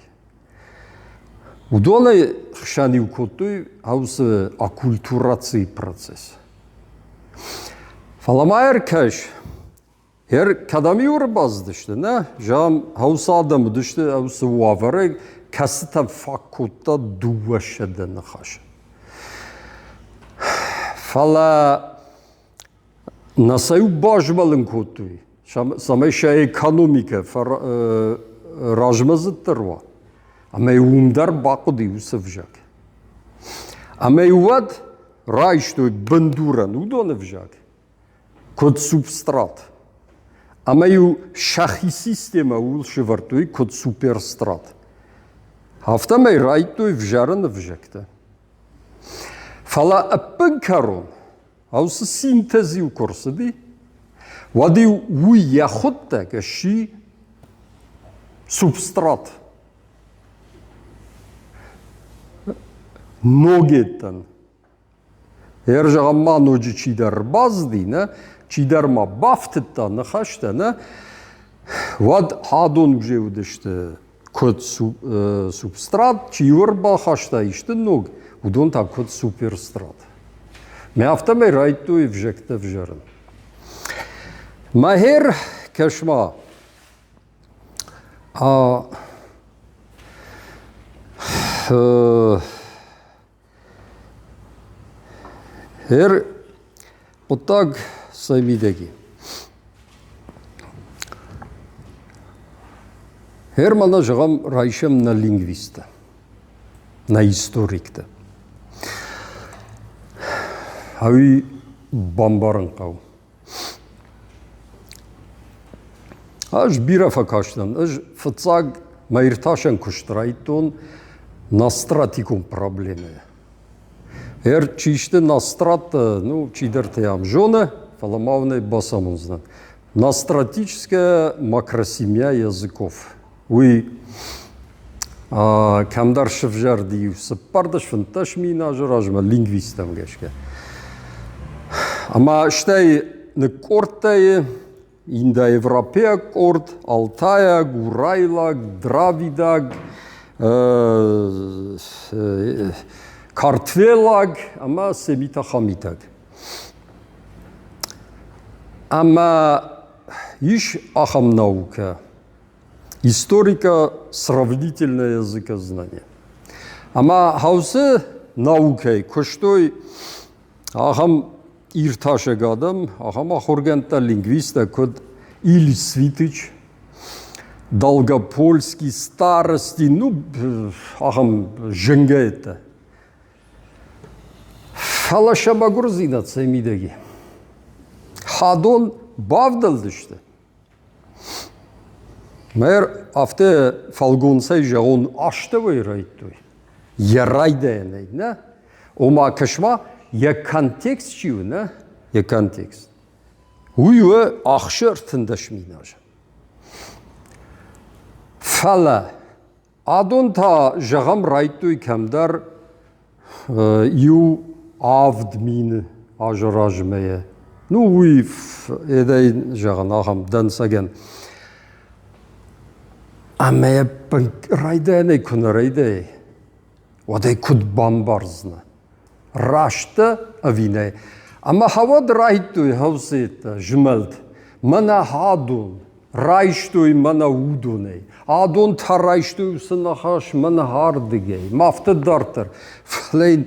уыдонӕй хсӕн-иу кодтой уыцы аккультурацийы процесс. Фӕлӕ ма ӕркӕс, кӕдӕм-иу ӕрбацыдысты, нӕ, зӕгъӕм, уыцы адӕм уыдысты уыцы уавӕры, кӕцытӕм фаг кодта 200 ныхасы. Фӕлӕ Нӕ сӕ-иу базмӕлын кодтой, цӕмӕй сӕ экономикӕ размӕдзыддӕр уа. Ӕмӕ уым дӕр бахъуыди уыцы ӕвзаг. Ӕмӕ уӕд райстой бындурӕн уыдоны ӕвзаг, куыд субстрат. Ӕмӕ-иу сӕхи системӕ ууыл сӕвӕрдтой куыд суперстрат. Афтӕмӕй райдтой взарын ӕвзӕгтӕ. Фӕлӕ ӕппынкӕрон Ау цы синтез-иу куы рцыди, уӕд-иу уый йӕхуыдтӕг сси субстрат. Ногеттӕн. Ӕр зӕгъӕм ма ноджы чидӕр ӕрбацыди, нӕ, чидӕр ма бафтыдта ныхӕстӕ, нӕ, уӕд адон уже уыдысты куыд субстрат, чи-иу ӕрбахаста исты ног, уыдон та куыд суперстрат. Мӕ афтӕмӕй райдтой ӕвзӕгтӕ ӕвзӕрын. Мӕхер, кӕс-ма, Ӕр хъуыддаг цӕй мидӕг и? Ӕр мӕнӕ зӕгъӕм, райсӕм нӕ лингвисттӕ, нӕ историктӕ. Ӕви бамбарын хъӕуы. Ӕз бирӕ фӕкастӕн. Ӕз фыццаг мӕ иртасӕн куыст райдтон настратикон проблемӕйӕ. Ӕр чи сты настраттӕ, ну, чидӕртӕ ам зоны, фӕлӕ ма уын ӕй бацамондзынӕн. Настратическая макросемья языков. Уый кӕмдӕр сывзӕрди 14-15 мин азы размӕ лингвисттӕм гӕсгӕ. Ӕмӕ стӕй ныккъордтӕй индоевропейаг къорд, алтайаг, урайлаг, дравидаг, Картвелаг ӕмӕ семитӕ-хамитаг. Ӕмӕ ис ахӕм наукӕ, историко-сравнительное языкознание. Ӕмӕ хаусы наукӕй куыстой ахӕм иртасӕг адӕм, ахӕм ахуыргӕндтӕ, лингвисттӕ, куыд Ильич Свитыч, Долгопольский, Старости, ну, ахӕм зынгӕйттӕ. Фӕлӕ сӕ мӕгуырдзинад сӕ мидӕги. Хӕдон бавдӕлдысты. Мэр афтӕ фӕлгонцӕй зӕгъон астӕуӕй райдтой. Йӕ райдайӕнӕй, нӕ? Ома, кӕс-ма, йӕ контекст чи у, нӕ? Йӕ контекст. Уый у 36 мин азы. Фӕлӕ адон та, зӕгъӕм, райдтой кӕмдӕр иу 7000 азы размӕ. Ну, уый эдӕй, зӕгъын, ахӕм дӕнцӕгӕн. Ӕмӕ райдайӕнӕй куы нӕ райдайай, уӕд ӕй куыд бамбардзынӕ? Раст дӕ ӕви нӕ? Ӕмӕ хауӕд райдтой хӕлцеттӕ, змӕлд. Мӕнӕ адон райстой мӕнӕ уыдонӕй. Адон та райстой уыцы ныхас мӕнӕ ардыгӕй. Ма афтӕ дарддӕр. Фӕлӕ йын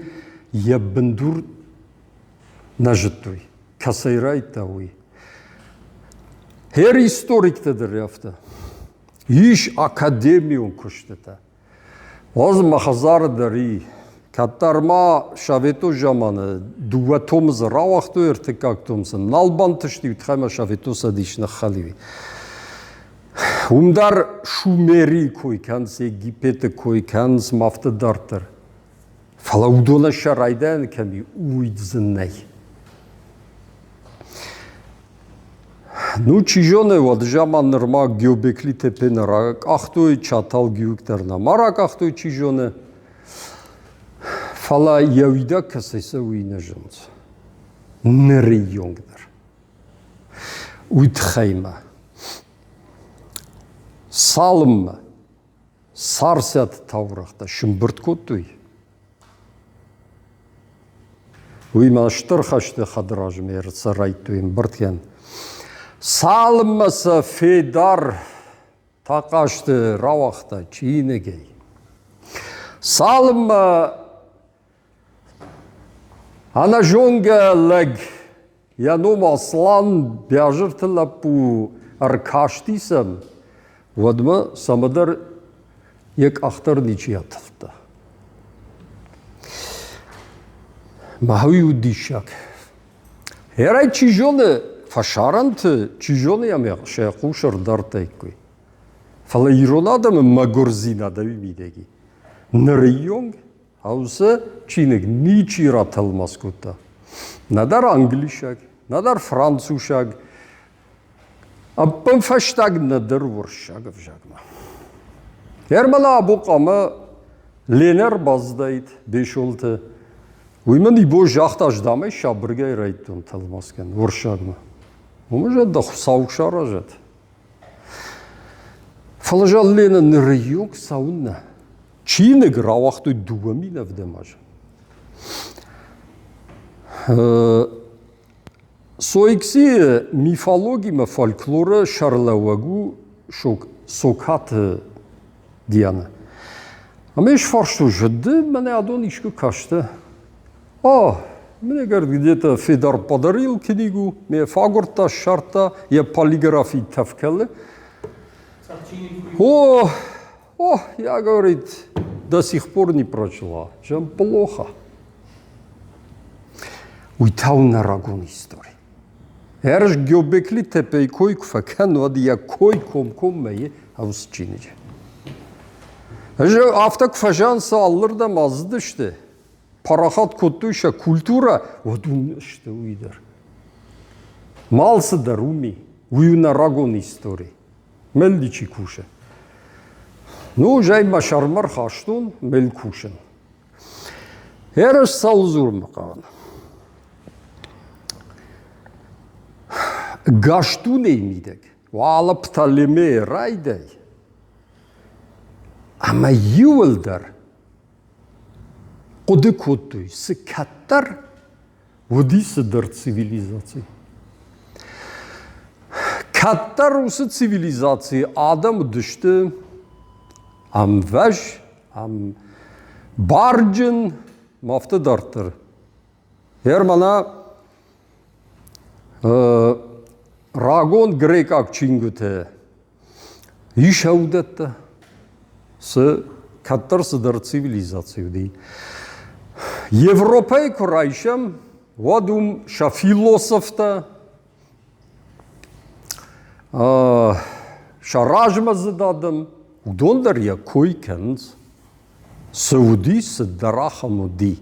йӕ бындур нӕ зыдтой, кӕцӕй райдта, уый. Хер историктӕ дӕр афтӕ. Ис академион куыстытӕ. Уадз мӕ хӕдзары дӕр и. Кӕддӕр ма советон заманы дыууӕ томы дзы рауагътой, ӕртыккаг том сын нал бантысти, уый тыххӕй ма Советон Цӕдис ныххӕлиу. Уым дӕр Шумерийы кой кӕнынц, Египеты кой кӕнынц, ма афтӕ дарддӕр. Фӕлӕ уыдонӕн сӕ райдайӕн кӕм и, уый дзы нӕй. Ну, чи зоны, уӕд заман нырма Гёбекли Тепе нӕ ракъахтой, Чатал Гюйк дӕр нӕма ракъахтой, чи зоны. Фӕлӕ йӕ уидаг кӕцӕй цӕуы, уый нӕ зонынц. Ныры онг дӕр. Уый тыххӕй ма. Цалынмӕ Царциаты таурӕгътӕ сымбырд кодтой. Уый ма стыр хӕсты хӕдразмӕ ӕрцӕрайдтой ӕмбырдгӕн. Цалынмӕ сӕ Федар Тахъазты рауагъта чиныгӕй. Цалынмӕ ӕнӕзонгӕ лӕг Йӕ ном Аслан Биазырты лӕппу ӕркасти сӕм, уӕдмӕ цӕмӕдӕр йӕ къах дӕр ничи атылдта. Мӕ уый у диссаг. Ерӕй чи зоны, фӕсарӕнты, чи зоны йӕм сӕ хъус ӕрдардтаиккой. Фӕлӕ ирон адӕмы мӕгуырдзинад ӕви мидӕги. Нырыйонг Уыцы чиныг ничи ратӕлмац кодта. Нӕдӕр англисаг, нӕдӕр францусаг, ӕппынфӕстаг нӕдӕр уырыссаг ӕвзагмӕ. Ермана абухъамӕ Ленӕ ӕрбаздаид Бесолты. Уый мын ибо загъта, ӕз дам ӕй сабыргай райдтон тӕлмац кӕнын уырыссагмӕ. Уымӕ зӕд дӕ Хуыцау саразӕд. Фӕлӕ зӕгъ Ленӕ нырыйонг цӕуыннӕ? Чиныг рауагътой 2007 азы. Соиксийы мифологимӕ фольклоры сӕрлӕууӕг у Сокаты Диана. Ӕмӕ сфарстой, зыды мӕнӕ адон искуы касты. О, мне, говорит, где-то Федор подарил книгу, мне фагурдта, ссардта, йӕ полиграфи тӕф кӕлы. О, О, я, говорит, до сих пор не прочла. Чем плохо. Уый та у нӕ рагон истори. Ӕрыз Гёбекли Тепейы кой куы фӕкӕн, уӕд йӕ кой комкоммӕ и ӕвз чиныджы. Ӕз афтӕ куы фӕзиан сӕ алырдӕм азыдысты, парахат кодтой сӕ культурӕ, уӕд уым сты уый дӕр. Малцы дӕр уым и. Уый у нӕ рагон истори. Мельничий кусы. Ну, зӕй мӕ сӕрмӕ рхастон мел кусын. Ӕрӕз цӕуыл дзурынмӕ хъавын? Гас дунейы мидӕг, уалӕ Птолемейы райдай, Ӕмӕ иуылдӕр хъуыды кодтой, цы кӕддӕр уыди цыдӕр цивилизаци. Кӕддӕр уыцы цивилизацийы адӕм уыдысты ӕмвӕз, ӕм барджын, афтӕ дарддӕр. Германа рагон грекъаг чингуытӕ ис ӕвдӕттӕ, цы кӕддӕр цыдӕр цивилизаци уыди. Европӕйы куы райсӕм, уӕд уым сӕ философтӕ, сӕ размӕдзыд адӕм, уыдон дӕр йӕ кой кӕнынц. Цы уыди, цыдӕр ахӕм уыди.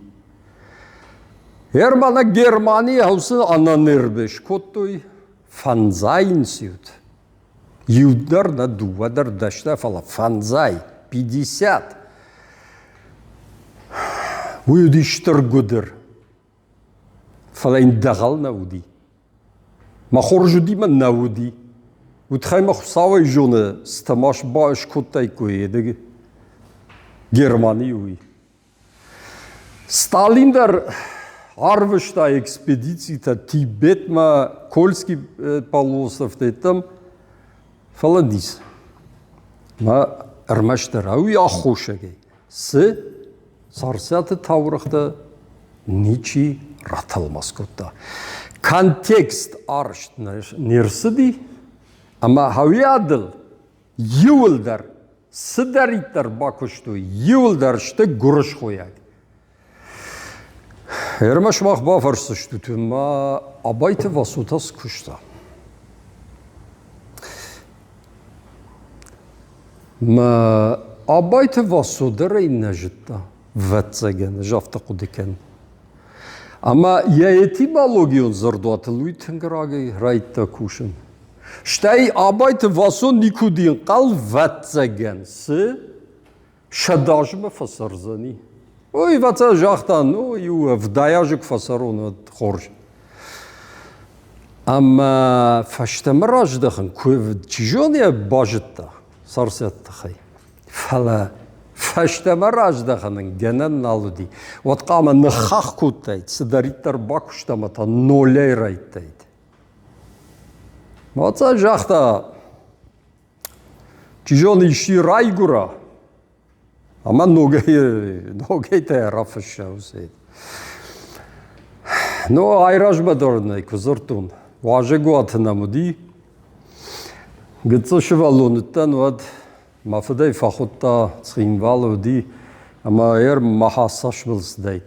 Германы Германийы хаусы ӕнӕнервы скодтой фӕндзай институт. Иу дӕр нӕ, дыууӕ дӕр дӕстӕ, фӕлӕ фӕндзай, 50. Уый уыди стыр гуыдыр, фӕлӕ йын дӕгъӕл нӕ уыди. Мӕ хорз уыди мӕ нӕ уыди. Уый тыххӕй мӕ Хуыцауӕй зоны, цытӕ ма скодтаиккой еды Германы уый. Сталин дӕр арвыста экспедицитӕ Тибетмӕ, Кольский полуостровтӕм, фӕлӕ ницы. Мӕ ӕрмӕстдӕр уый аххосагӕй цы Царциаты таурӕгътӕ ничи ратӕлмац кодта. Контекст арӕзт не рцыди, ӕмӕ хауиадыл иуылдӕр цыдӕриддӕр бакуыстой, иуылдӕр сты гуырысхойаг. Ӕрмӕст мах бафӕрсдзыстут, ма Абайты Васо та цы куыста? Мӕ Абайты Васо дӕр ӕй нӕ зыдта, вӕццӕгӕн, ӕз афтӕ хъуыды кӕнын. Ӕмӕ йӕ этимологион дзырдуатыл уый тынг рагӕй райдыдта кусын. Стӕй Абайты Васо никуыд ӕнхъӕл, вӕццӕгӕн, цы сӕдазмӕ фӕцӕрдзӕни. Ой, вӕццӕ загъта, ну, иу 70 азы куы фӕцӕрон, уӕд хорз. Ӕмӕ фӕстӕмӕ раздӕхын, куы, чи зоны, йӕ базыдта Царциаты тыххӕй. Фӕлӕ фӕстӕмӕ раздӕхынӕн гӕнӕн нал уыди. Уӕд хъуамӕ ныххахх кодтаид, цыдӕриддӕр бакуыста ӕмӕ та нолӕй райдтаид. Моца загъта, чи зоны, исчи райгуыра, ӕмӕ ногӕй, ногӕй та рафысса уыцы. Ну, айразмӕ дӕр нӕ куы дзырдтон, уазӕгуаты нӕм уыди. Гыццыл сывӕллон уыдтӕн, уӕд Мӕ фыдӕй фӕхуыдта, Цхинвалы уыди, ӕмӕ ӕр мӕхӕссасбыл цыдаид,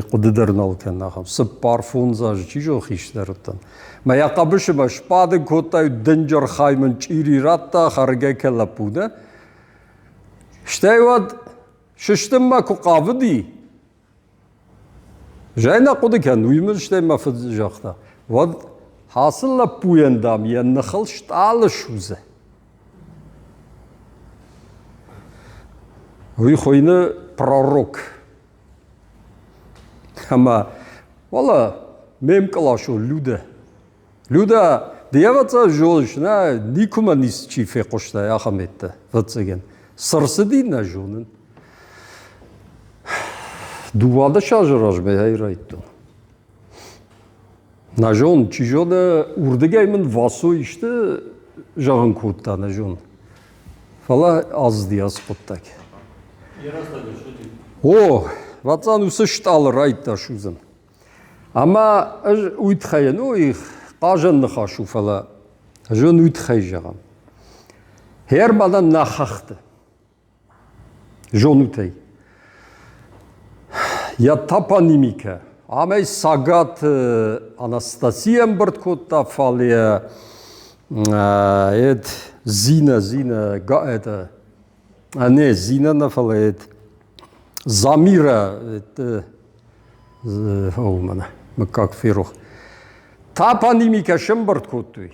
хъуыды дӕр нал кӕнын ахӕм. 4-5 азы чи зоны хистӕр уыдтӕн. Мӕ йӕ хъӕбысы мӕ сбадын кодта, дынджыр хай мын чъири радта, хӕргӕ кӕ лӕппу дӕ. Стӕй уӕд сыстынмӕ куы хъавыди, Зӕй нӕ хъуыды кӕн, уый мын стӕй мӕ фыд загъта. Уӕд ацы лӕппуйӕн, дам, йӕ ныхыл стъалы судзы. Уый хуыйны пророк. Ӕмӕ, уӕлӕ, ме мкъласон Людӕ. Людӕ, ды ӕвӕццӕ зоныс, нӕ, никуы мӕ ничи фехъуыста ахӕм ӕддӕ, ӕвӕццӕгӕн. Цы рцыди, нӕ зонын. 12 азы размӕ ӕй райдтон. Нӕ зон, чи зоны, уырдыгӕй мын Васо исты зӕгъын кодта, нӕ зон. Фӕлӕ азди ацы хъуыддаг. О, вӕццӕн уыцы стъалы райдта судзын. Ӕмӕ ӕз уый тыххӕй, ну, хъазӕн ныхас у, фӕлӕ ӕз уын уый тыххӕй зӕгъӕм. Херманӕн нӕ хӕхты зонут ӕй. Йӕ топонимикӕ амӕй Сагат Анастасия ӕмбырд кодта, фӕлӕ эд Зина, Зина, это, а не Зина нӕ, фӕлӕ эд Замира, это, о, мӕнӕ, мыггаг ферох. Топонимикӕ сӕмбырд кодтой.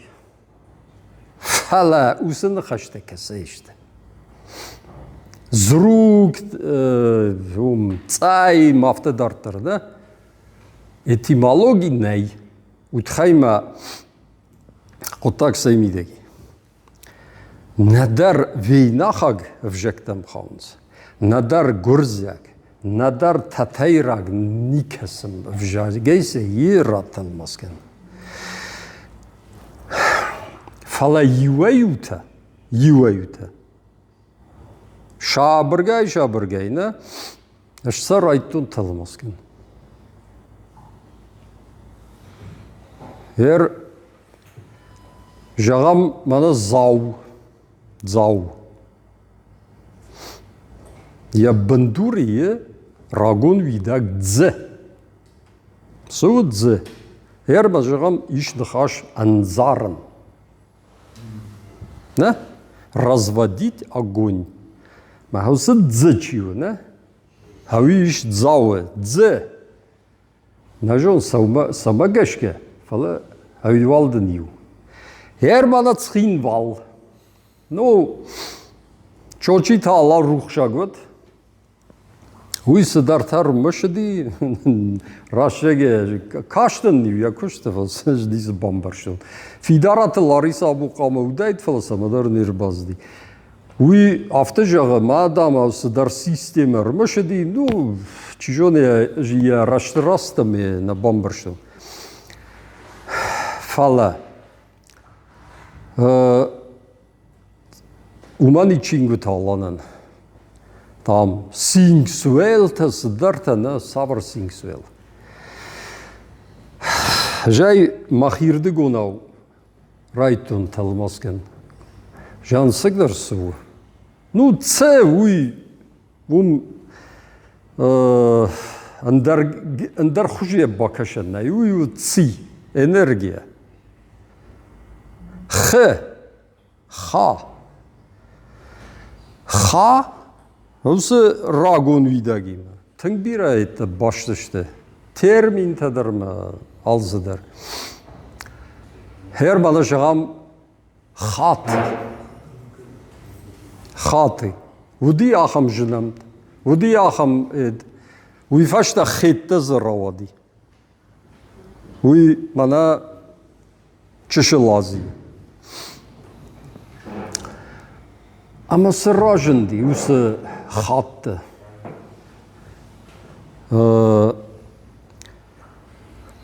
Фӕлӕ уыцы ныхӕстӕ кӕцӕй сты? Зруг, уым цъай, афтӕ дарддӕр, да? Этимологи нӕй. Уый ма хъуыддаг цӕй мидӕг и? Нӕдӕр вейнахаг ӕвзӕгтӕм хауынц. Нӕдӕр гуырдзиаг, нӕдӕр тӕтӕйраг никӕцы ӕвзагӕй сӕ йе ратӕлмац кӕнын. Фӕлӕ иуӕй-иутӕ, иуӕй-иутӕ сабыргай-сабыргай нӕ ӕз сӕ райдтон тӕлмац кӕнын. Ер, зӕгъӕм, мӕнӕ Дзау, Дзау. Йӕ бындур и рагон уидаг дзы. Цы у дзы? Ӕрмӕ зӕгъӕм, ис ныхас ӕндзарын. Нӕ? Разводить огонь. Мӕ уыцы дзы чи у, нӕ? Хауи ис дзауы, дзы. Нӕ зон, цӕмӕ гӕсгӕ, фӕлӕ ӕуиуал дын иу. Ӕрмӕнӕ Цхинвал. Ну, Чочи та ала рухсаг уыд. Уый цыдӕртӕ ӕрымысыди, рӕстӕгӕй кастӕн-иу йӕ куысты, фӕлӕ ӕз ницы бамбӕрстон. Фидараты Лариса абухъамӕ уыдаид, фӕлӕ цӕмӕдӕр не рбацыди. Уый афтӕ зӕгъы, мӕ адӕмау цыдӕр системӕ ӕрымысыди, ну, чи зоны, йӕ рӕсты растӕм нӕ бамбӕрстон. Фӕлӕ Уымӕн и чингуытӕ Аланӕн. Там сингсуэлтӕ цыдӕртӕ, нӕ, цавӕр сингсуэл? Зӕй мӕхирдыгонау райдтон тӕлмацгӕн. Зӕнцӕгдӕр цы у? Ну, ц уый уым ӕндӕр, ӕндӕр хуызы бакӕсӕн нӕй. Уый у ци, энергия. Х, ха. Ха уыцы рагон уидагимӕ тынг бирӕ баст сты. Терминтӕ дӕр ма алцыдӕр. Херманы зӕгъӕм хат. Хаты. Уыди ахӕм зынӕмт, уыди ахӕм эд. Уый фӕстӕ хеттӕ дзы рауади. Уый мӕнӕ Чысыл Ази. Ӕмӕ цы разынди уыцы хатты?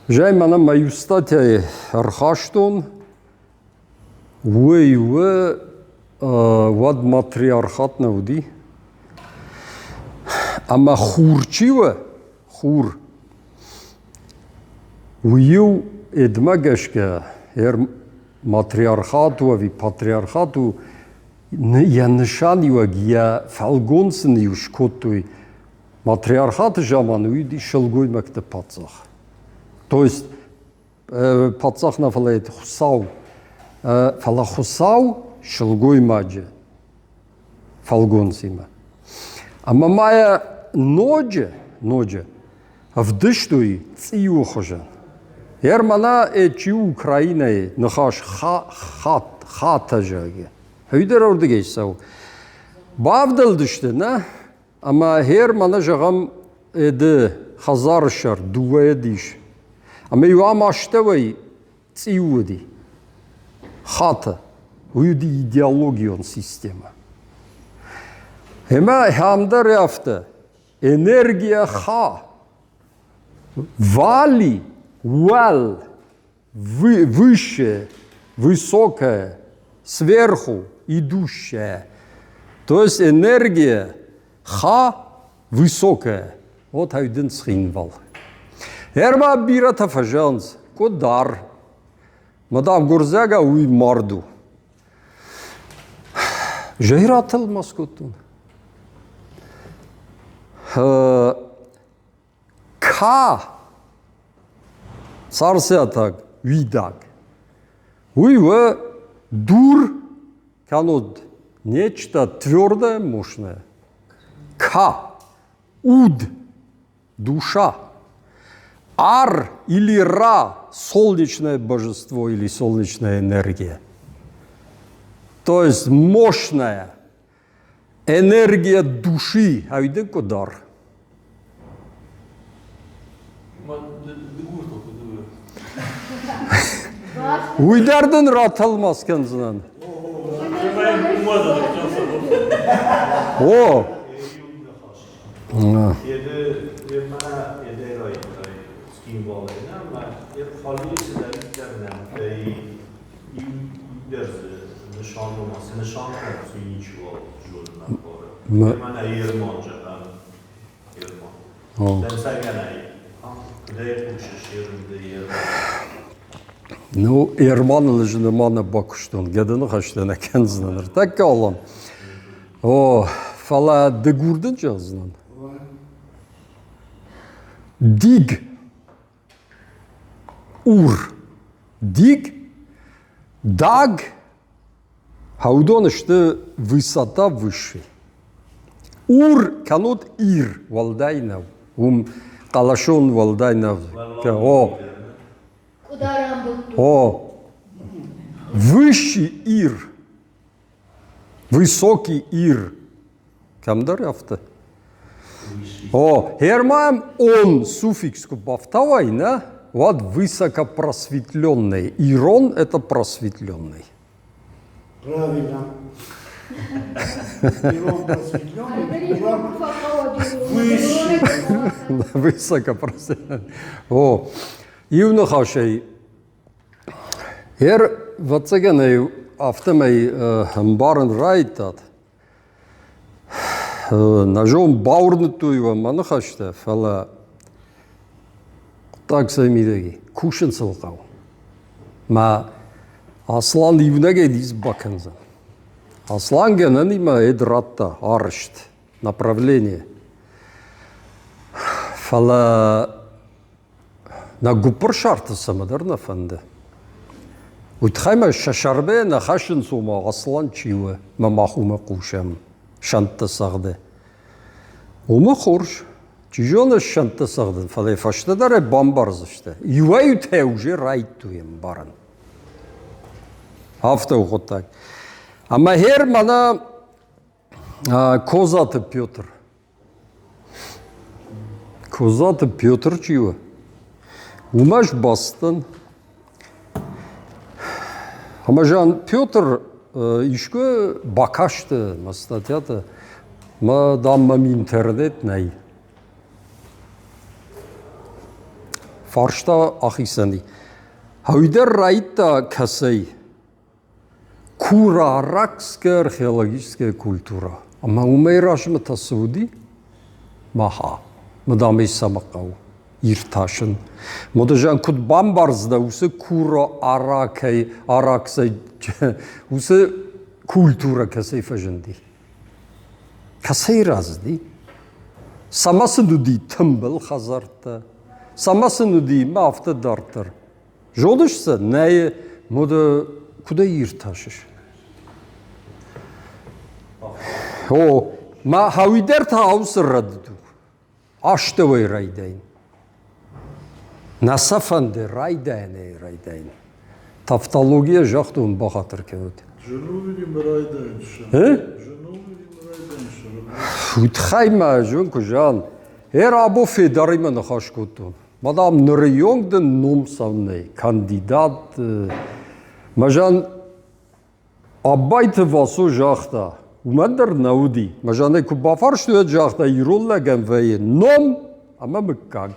Зӕй мӕнӕ мӕ иу статьяйы ӕрхастон, Уый у, уӕд матриархат нӕ уыди. Ӕмӕ хур чи у, хур, уый-иу эдмӕ гӕсгӕ матриархат у ӕви патриархат у, йӕ нысаниуӕг, йӕ фӕлгонц ын-иу скодтой. Матриархаты заманы уый уыди сылгоймӕгты паддзах. То есть паддзах нӕ, фӕлӕ Хуыцау. Фӕлӕ Хуыцау сылгоймаджы фӕлгонцимӕ. Ӕмӕ ма йӕ ноджы, ноджы ӕвдыстой цъиуы хуызӕн. Ермана чи Украинӕйы ныхас хата зӕгъгӕ. Уый дӕр ардыгӕй цӕуы. Бавдӕлдысты, нӕ? Ӕмӕ гьер мӕнӕ зӕгъӕм ды хӕдзары сӕр дыууӕ ис. Ӕмӕ-иу ам астӕуӕй цъиу уыди. Хаты. Уый уыди идеологион системӕ. Ӕмӕ ам дӕр афтӕ. Энергия ха. Вали, уӕл, выше, высокая, сверху идущая. То есть энергия ха высокая. Вот айдын Цхинвал. Ӕрма бирӕтӕ фӕзӕгъынц, Къуыдар. Мадам гуырдзиага уый мард у. Зӕй ратӕлмац кодтон. Ка царциатаг уидаг. Уый у дур, кӕннод нечто твердое, мощное. Ка уд, душа. Ар или Ра – солнечное божество или солнечная энергия. То есть мощная энергия души, а кудар. Уый дӕр дын ратӕлмац кӕндзынӕн. О! Ну, Ерманы лыжыны нӕ бакуыстон, гӕды ныхӕстӕ нӕ кӕндзынӕн ныртӕккӕ Алан. О, фӕлӕ дыгур дын зӕгъдзынӕн. Диг ур. Диг, даг, Уыдон сты высота выше. Ур кӕнод ир уӕлдай нӕу. Уым хъӕлӕсон уӕлдай нӕу. О, о, высший ир, высокий ир. Кӕмдӕр афтӕ. О, Герман он суффикс куы бафтауай, нӕ, уӕд высокопросветленный. Ирон – это просветленный. Правильно. Ирон просветленный, Иран высший. Высокопросветленный. О, иу ныхасӕй, Ер, ӕвӕццӕгӕн афтӕмӕй ӕмбарын райдтат, Нӕ зон, бауырныдтой уӕ мӕ ныхӕстӕ, фӕлӕ хъуыддаг цӕй мидӕг и? Кусын сыл хъӕуы. Мӕ Аслан иунӕгӕй ницы бакӕндзӕн. Аслан гӕнӕнимӕ ӕд радта арызт направление. Фӕлӕ Нӕ гуыппырсарты цӕмӕдӕр нӕ фӕнды. Уый тыххӕй ма сӕ сӕрмӕ нӕ хӕссынц, ома Аслан чи у, мӕ мах уымӕ хъусӕм, сӕнтты цӕгъды. Уымӕ хорз, чи зоны сӕнтты цӕгъдын, фӕлӕ фӕстӕдӕр ӕй бамбардзысты. Иуӕй-иутӕ уже райдтой ӕмбарын. Афтӕ у хъуыддаг. Ӕмӕ гьер мӕнӕ Козаты Петр. Козаты Петр чи у, уымӕ сбастӕн. Ӕмӕ Жан Петр искуы бакасты мӕ статьяты, мӕ, дам, мӕм интернет нӕй. Фарста ахицӕн и. Уый дӕр райдта кӕцӕй? Кураракская археологическая культура. Ӕмӕ уымӕй размӕ та цы уыди? Маха. Мадам цӕмӕ хъӕуы иртасын. Модызӕн куыд бамбардзынӕ уыцы куро-аракӕй, араксӕй, уыцы культурӕ кӕцӕй фӕзынди? Кӕцӕй рацыди? Цӕмӕ сын уыди тымбыл хӕдзӕрттӕ? Цӕмӕ сын уыди ма афтӕ дарддӕр? Зоныс сӕ? Нӕй, мода куыдӕй иртасыс? О, ма хауидӕр та ауцы рӕдыд у. Астӕуӕй райдайын. Нӕ сӕ фӕнды райдайӕнӕй райдайын. Тавтология загътон бахатыр кӕнут. Уый ма зон куы зӕгъын. Эр або Федаримӕ ныхас кодтон. Мадам, нырыйонг дын ном цӕуыннӕй, кандидат. Мӕжан Абайты Васо загъта, уымӕн дӕр нӕ уыди. Мӕжан ӕй куы бафарстой, уӕд загъта, ирон лӕгӕн вӕййы ном ӕмӕ мыггаг.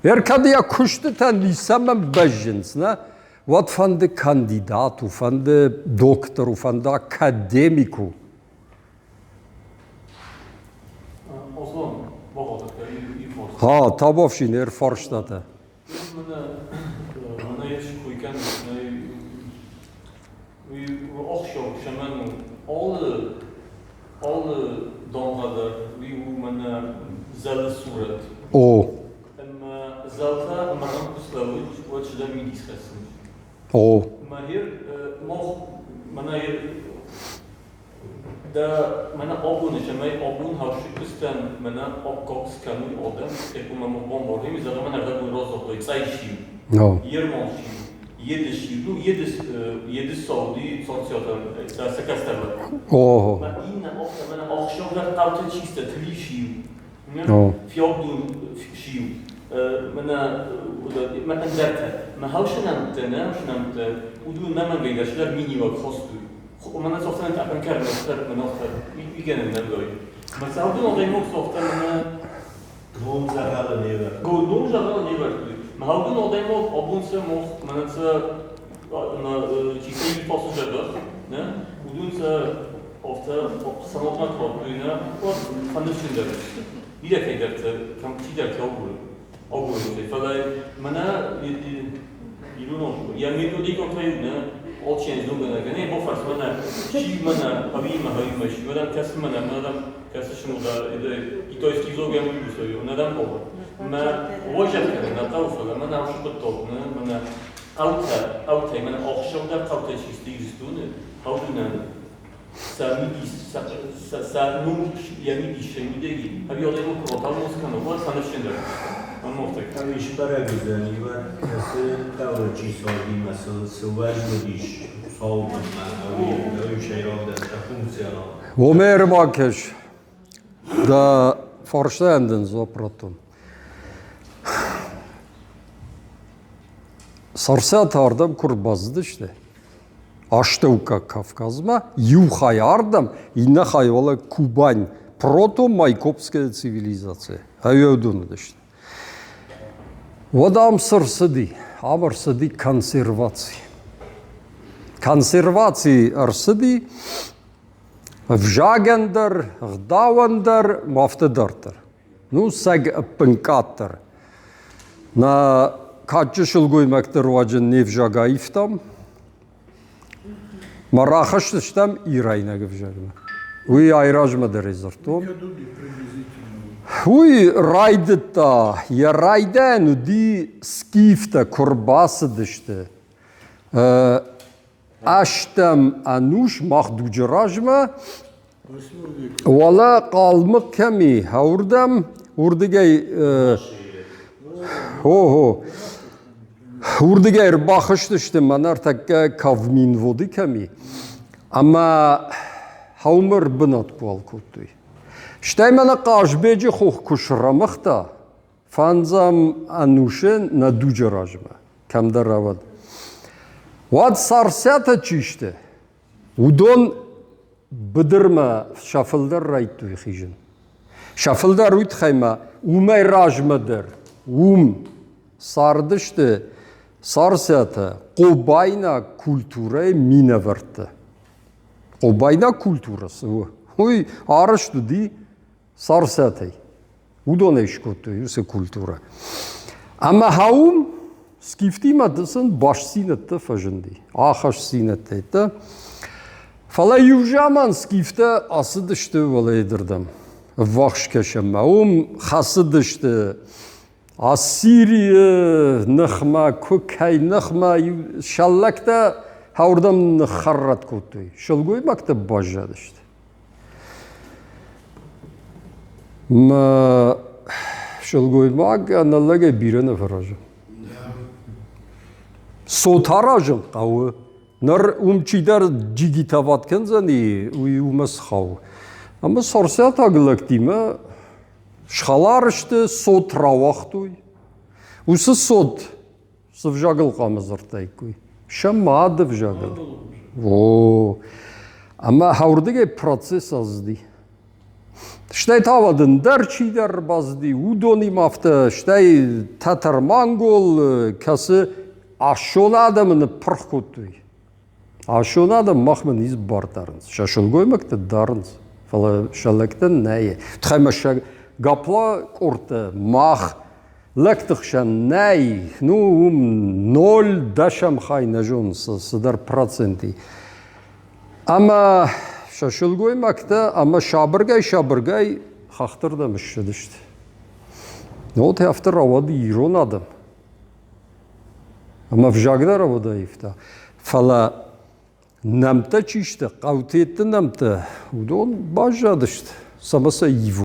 Ӕркӕд йӕ куыстытӕ ницӕмӕн бӕззынц, нӕ? Уӕд фӕнды кандидат у, фӕнды доктор у, фӕнды академик у. Ха, табовшин ӕрфарстатӕ. О. О. Дӕ мӕнӕ абони цӕмӕй абон хӕрзкустӕн мӕнӕ аккаг скӕнуй адӕм, ма бамбарӕм, зӕгъӕм, ӕрдӕбон разагътой цъӕйсиу, ермансиу, едысиу, ну едыс едыс Сауди царциатӕн сӕ кӕстӕр лӕппу. Ма иннӕ афтӕ мӕнӕ ӕхсӕвдӕр хъӕутӕ чистӕ Тбилисиу, Фиагдун сиу, мӕнӕ мӕ ӕндӕртӕ. Мӕ хӕлсынӕмттӕ, нӕ хӕлсынӕмттӕ, уыдон нӕмӕнгӕй дӕр цыдӕр миниуӕг хастой. Ном дзӕгъӕлы не вӕрдтой. Ном дзӕгъӕлы не вӕрдтой. Мӕ адӕймаг абон сӕ мах мӕнӕ сӕ чи сӕ иртасы дзӕбӕх, нӕ, уыдон сӕ афтӕ сӕнотмӕ куы радтой, нӕ, уӕд фӕныфсджындӕр сты. Бирӕ кӕйдӕртӕ, кӕм чидӕртӕ агуры, агурынц, фӕлӕ мӕнӕ ирон йӕ методикӕ кӕй у, нӕ, алчи зонгӕнӕг, не, бафӕрс мӕнӕ, чи мӕнӕ, ӕви мӕ, ӕви мӕ, чи мӕнӕ кӕсы мӕнӕ, мӕнӕ кӕсы шымуда, китайский зогӕм уйусой, нӕ дӕм хъӕуы. Мӕ уазӕг кӕнын нӕ хъӕуы, фӕлӕ мӕнӕ уыцы хъуыддаг, нӕ, мӕнӕ хъӕутӕ, хъӕутӕй, мӕнӕ ӕхсӕвдӕр хъӕутӕй чи сты Ирыстоны, хъӕуты сӕ мидис, сӕ ном йӕ мидис сӕ мидӕги, ӕви адӕймаг куы ратӕлмац кӕна, уӕд фӕныфсджындӕр Ӕм исбӕрӕг уыдзӕн, ивар кӕцы хъӕуы чи цардимӕ цы уӕз уыдис Хуыцауы бынмӕ, ӕви сӕйрагдӕр сӕ функционал. Уомӕ ӕрбакӕс, дӕ фарстайӕн дын дзуапп радтон. Царциатӕ ардӕм куы рбацыдысты, Астӕуккаг Кавказмӕ, иу хай ардӕм, иннӕ хай уӕлӕ Кубань, прото-майкопская цивилизация. Ӕвӕдон уыдысты. Уӕд ам цы рцыди? Ам ӕрцыди консерваци. Консерваци ӕрцыди ӕвзагӕн дӕр, ӕгъдауӕн дӕр, афтӕ дарддӕр. Ну, сӕг ӕппынкъаддӕр. Нӕ кадджын сылгоймӕгты руаджы не взаг аивтам. Мӕ рахызтыстӕм ирайнаг ӕвзагмӕ. Уый айразмӕ дӕр дзырдтон. Уый райдыдта, йӕ райдайӕн уыди скифтӕ куы рбацыдысты. Ӕстӕм ӕнус мах дуджы размӕ Уӕлӕ Хъалмыхъ кӕм и, уырдӕм, уырдыгӕй хо-хо, уырдыгӕй ӕрбахызтысты мӕнӕ ӕртӕккӕ Кавминводы кӕм и, ӕмӕ хъӕумӕ ӕрбынат куы кодтой. Стӕй мӕнӕ Хъазбеджы хох куы срӕмыгъта, фӕндзӕм ӕнусы нӕ дуджы размӕ, кӕмдӕр рауад. Уӕд Царциатӕ чи сты, уыдон быдырмӕ сӕ фылдӕр райдтой хизын. Сӕ фылдӕр уый тыххӕй ма уымӕй размӕ дӕр уым цардысты царциатӕ хъобайнаг культурӕйы минӕвӕрттӕ. Хъобайнаг культурӕ цы у, уый арӕзт уыди царциатӕй. Уыдонӕй скодтой уыцы культурӕ. Ӕмӕ уым скифтимӕ сын бастдзинӕдтӕ фӕзынди, ахӕсдзинӕдтӕ. Фӕлӕ иу заман скифтӕ ацыдысты уӕлейдырдӕм, ӕввахс кӕсӕнмӕ. Уым хӕцыдысты Ассирийы ныхмӕ, куы кӕй ныхмӕ, сӕллӕгтӕ хӕуырдӕм ныххӕррӕтт кодтой. Сылгоймӕгтӕ баззадысты. Мӕ сылгоймаг ӕнӕлӕгӕй бирӕ нӕ фӕразы. Цот аразын хъӕуы. Ныр уым чидӕр джигитават кӕндзӕни, уый уымӕ схауы. Ӕмӕ царциатаг лӕгтимӕ схӕлар сты, цот рауагътой. Уыцы цот Цы взагыл хъуамӕ дзырдтаиккой? Сӕ мады взагыл. О, ӕмӕ хӕрдыгӕй процесс азди. Стӕй та уӕд ӕндӕр чидӕр ӕрбацыди, уыдонимӕ афтӕ, стӕй тӕтӕр-монгол, кӕцы ӕссон адӕмы ныппырх кодтой. Ӕссон адӕм махмӕ ницы бар дарынц, сӕ сылгоймӕгтӕ дарынц, фӕлӕ сӕ лӕгтӕ нӕй. Тыххӕй ма сӕ гапла къордтӕ мах лӕгты хсӕн нӕй, ну, уым ноль дӕсӕм хай нӕ зонынц, цыдӕр проценти. Ӕмӕ сӕ сылгоймӕгтӕ ӕмӕ сабыргай-сабыргай хӕхтырдӕм ссыдысты. Ну, вот афтӕ рауад ирон адӕм. Ӕмӕ взаг дӕр аивта. Фӕлӕ нӕмттӕ чи сты, хъӕутетты нӕмттӕ, уыдон баззадысты, цӕмӕ сӕ ивой.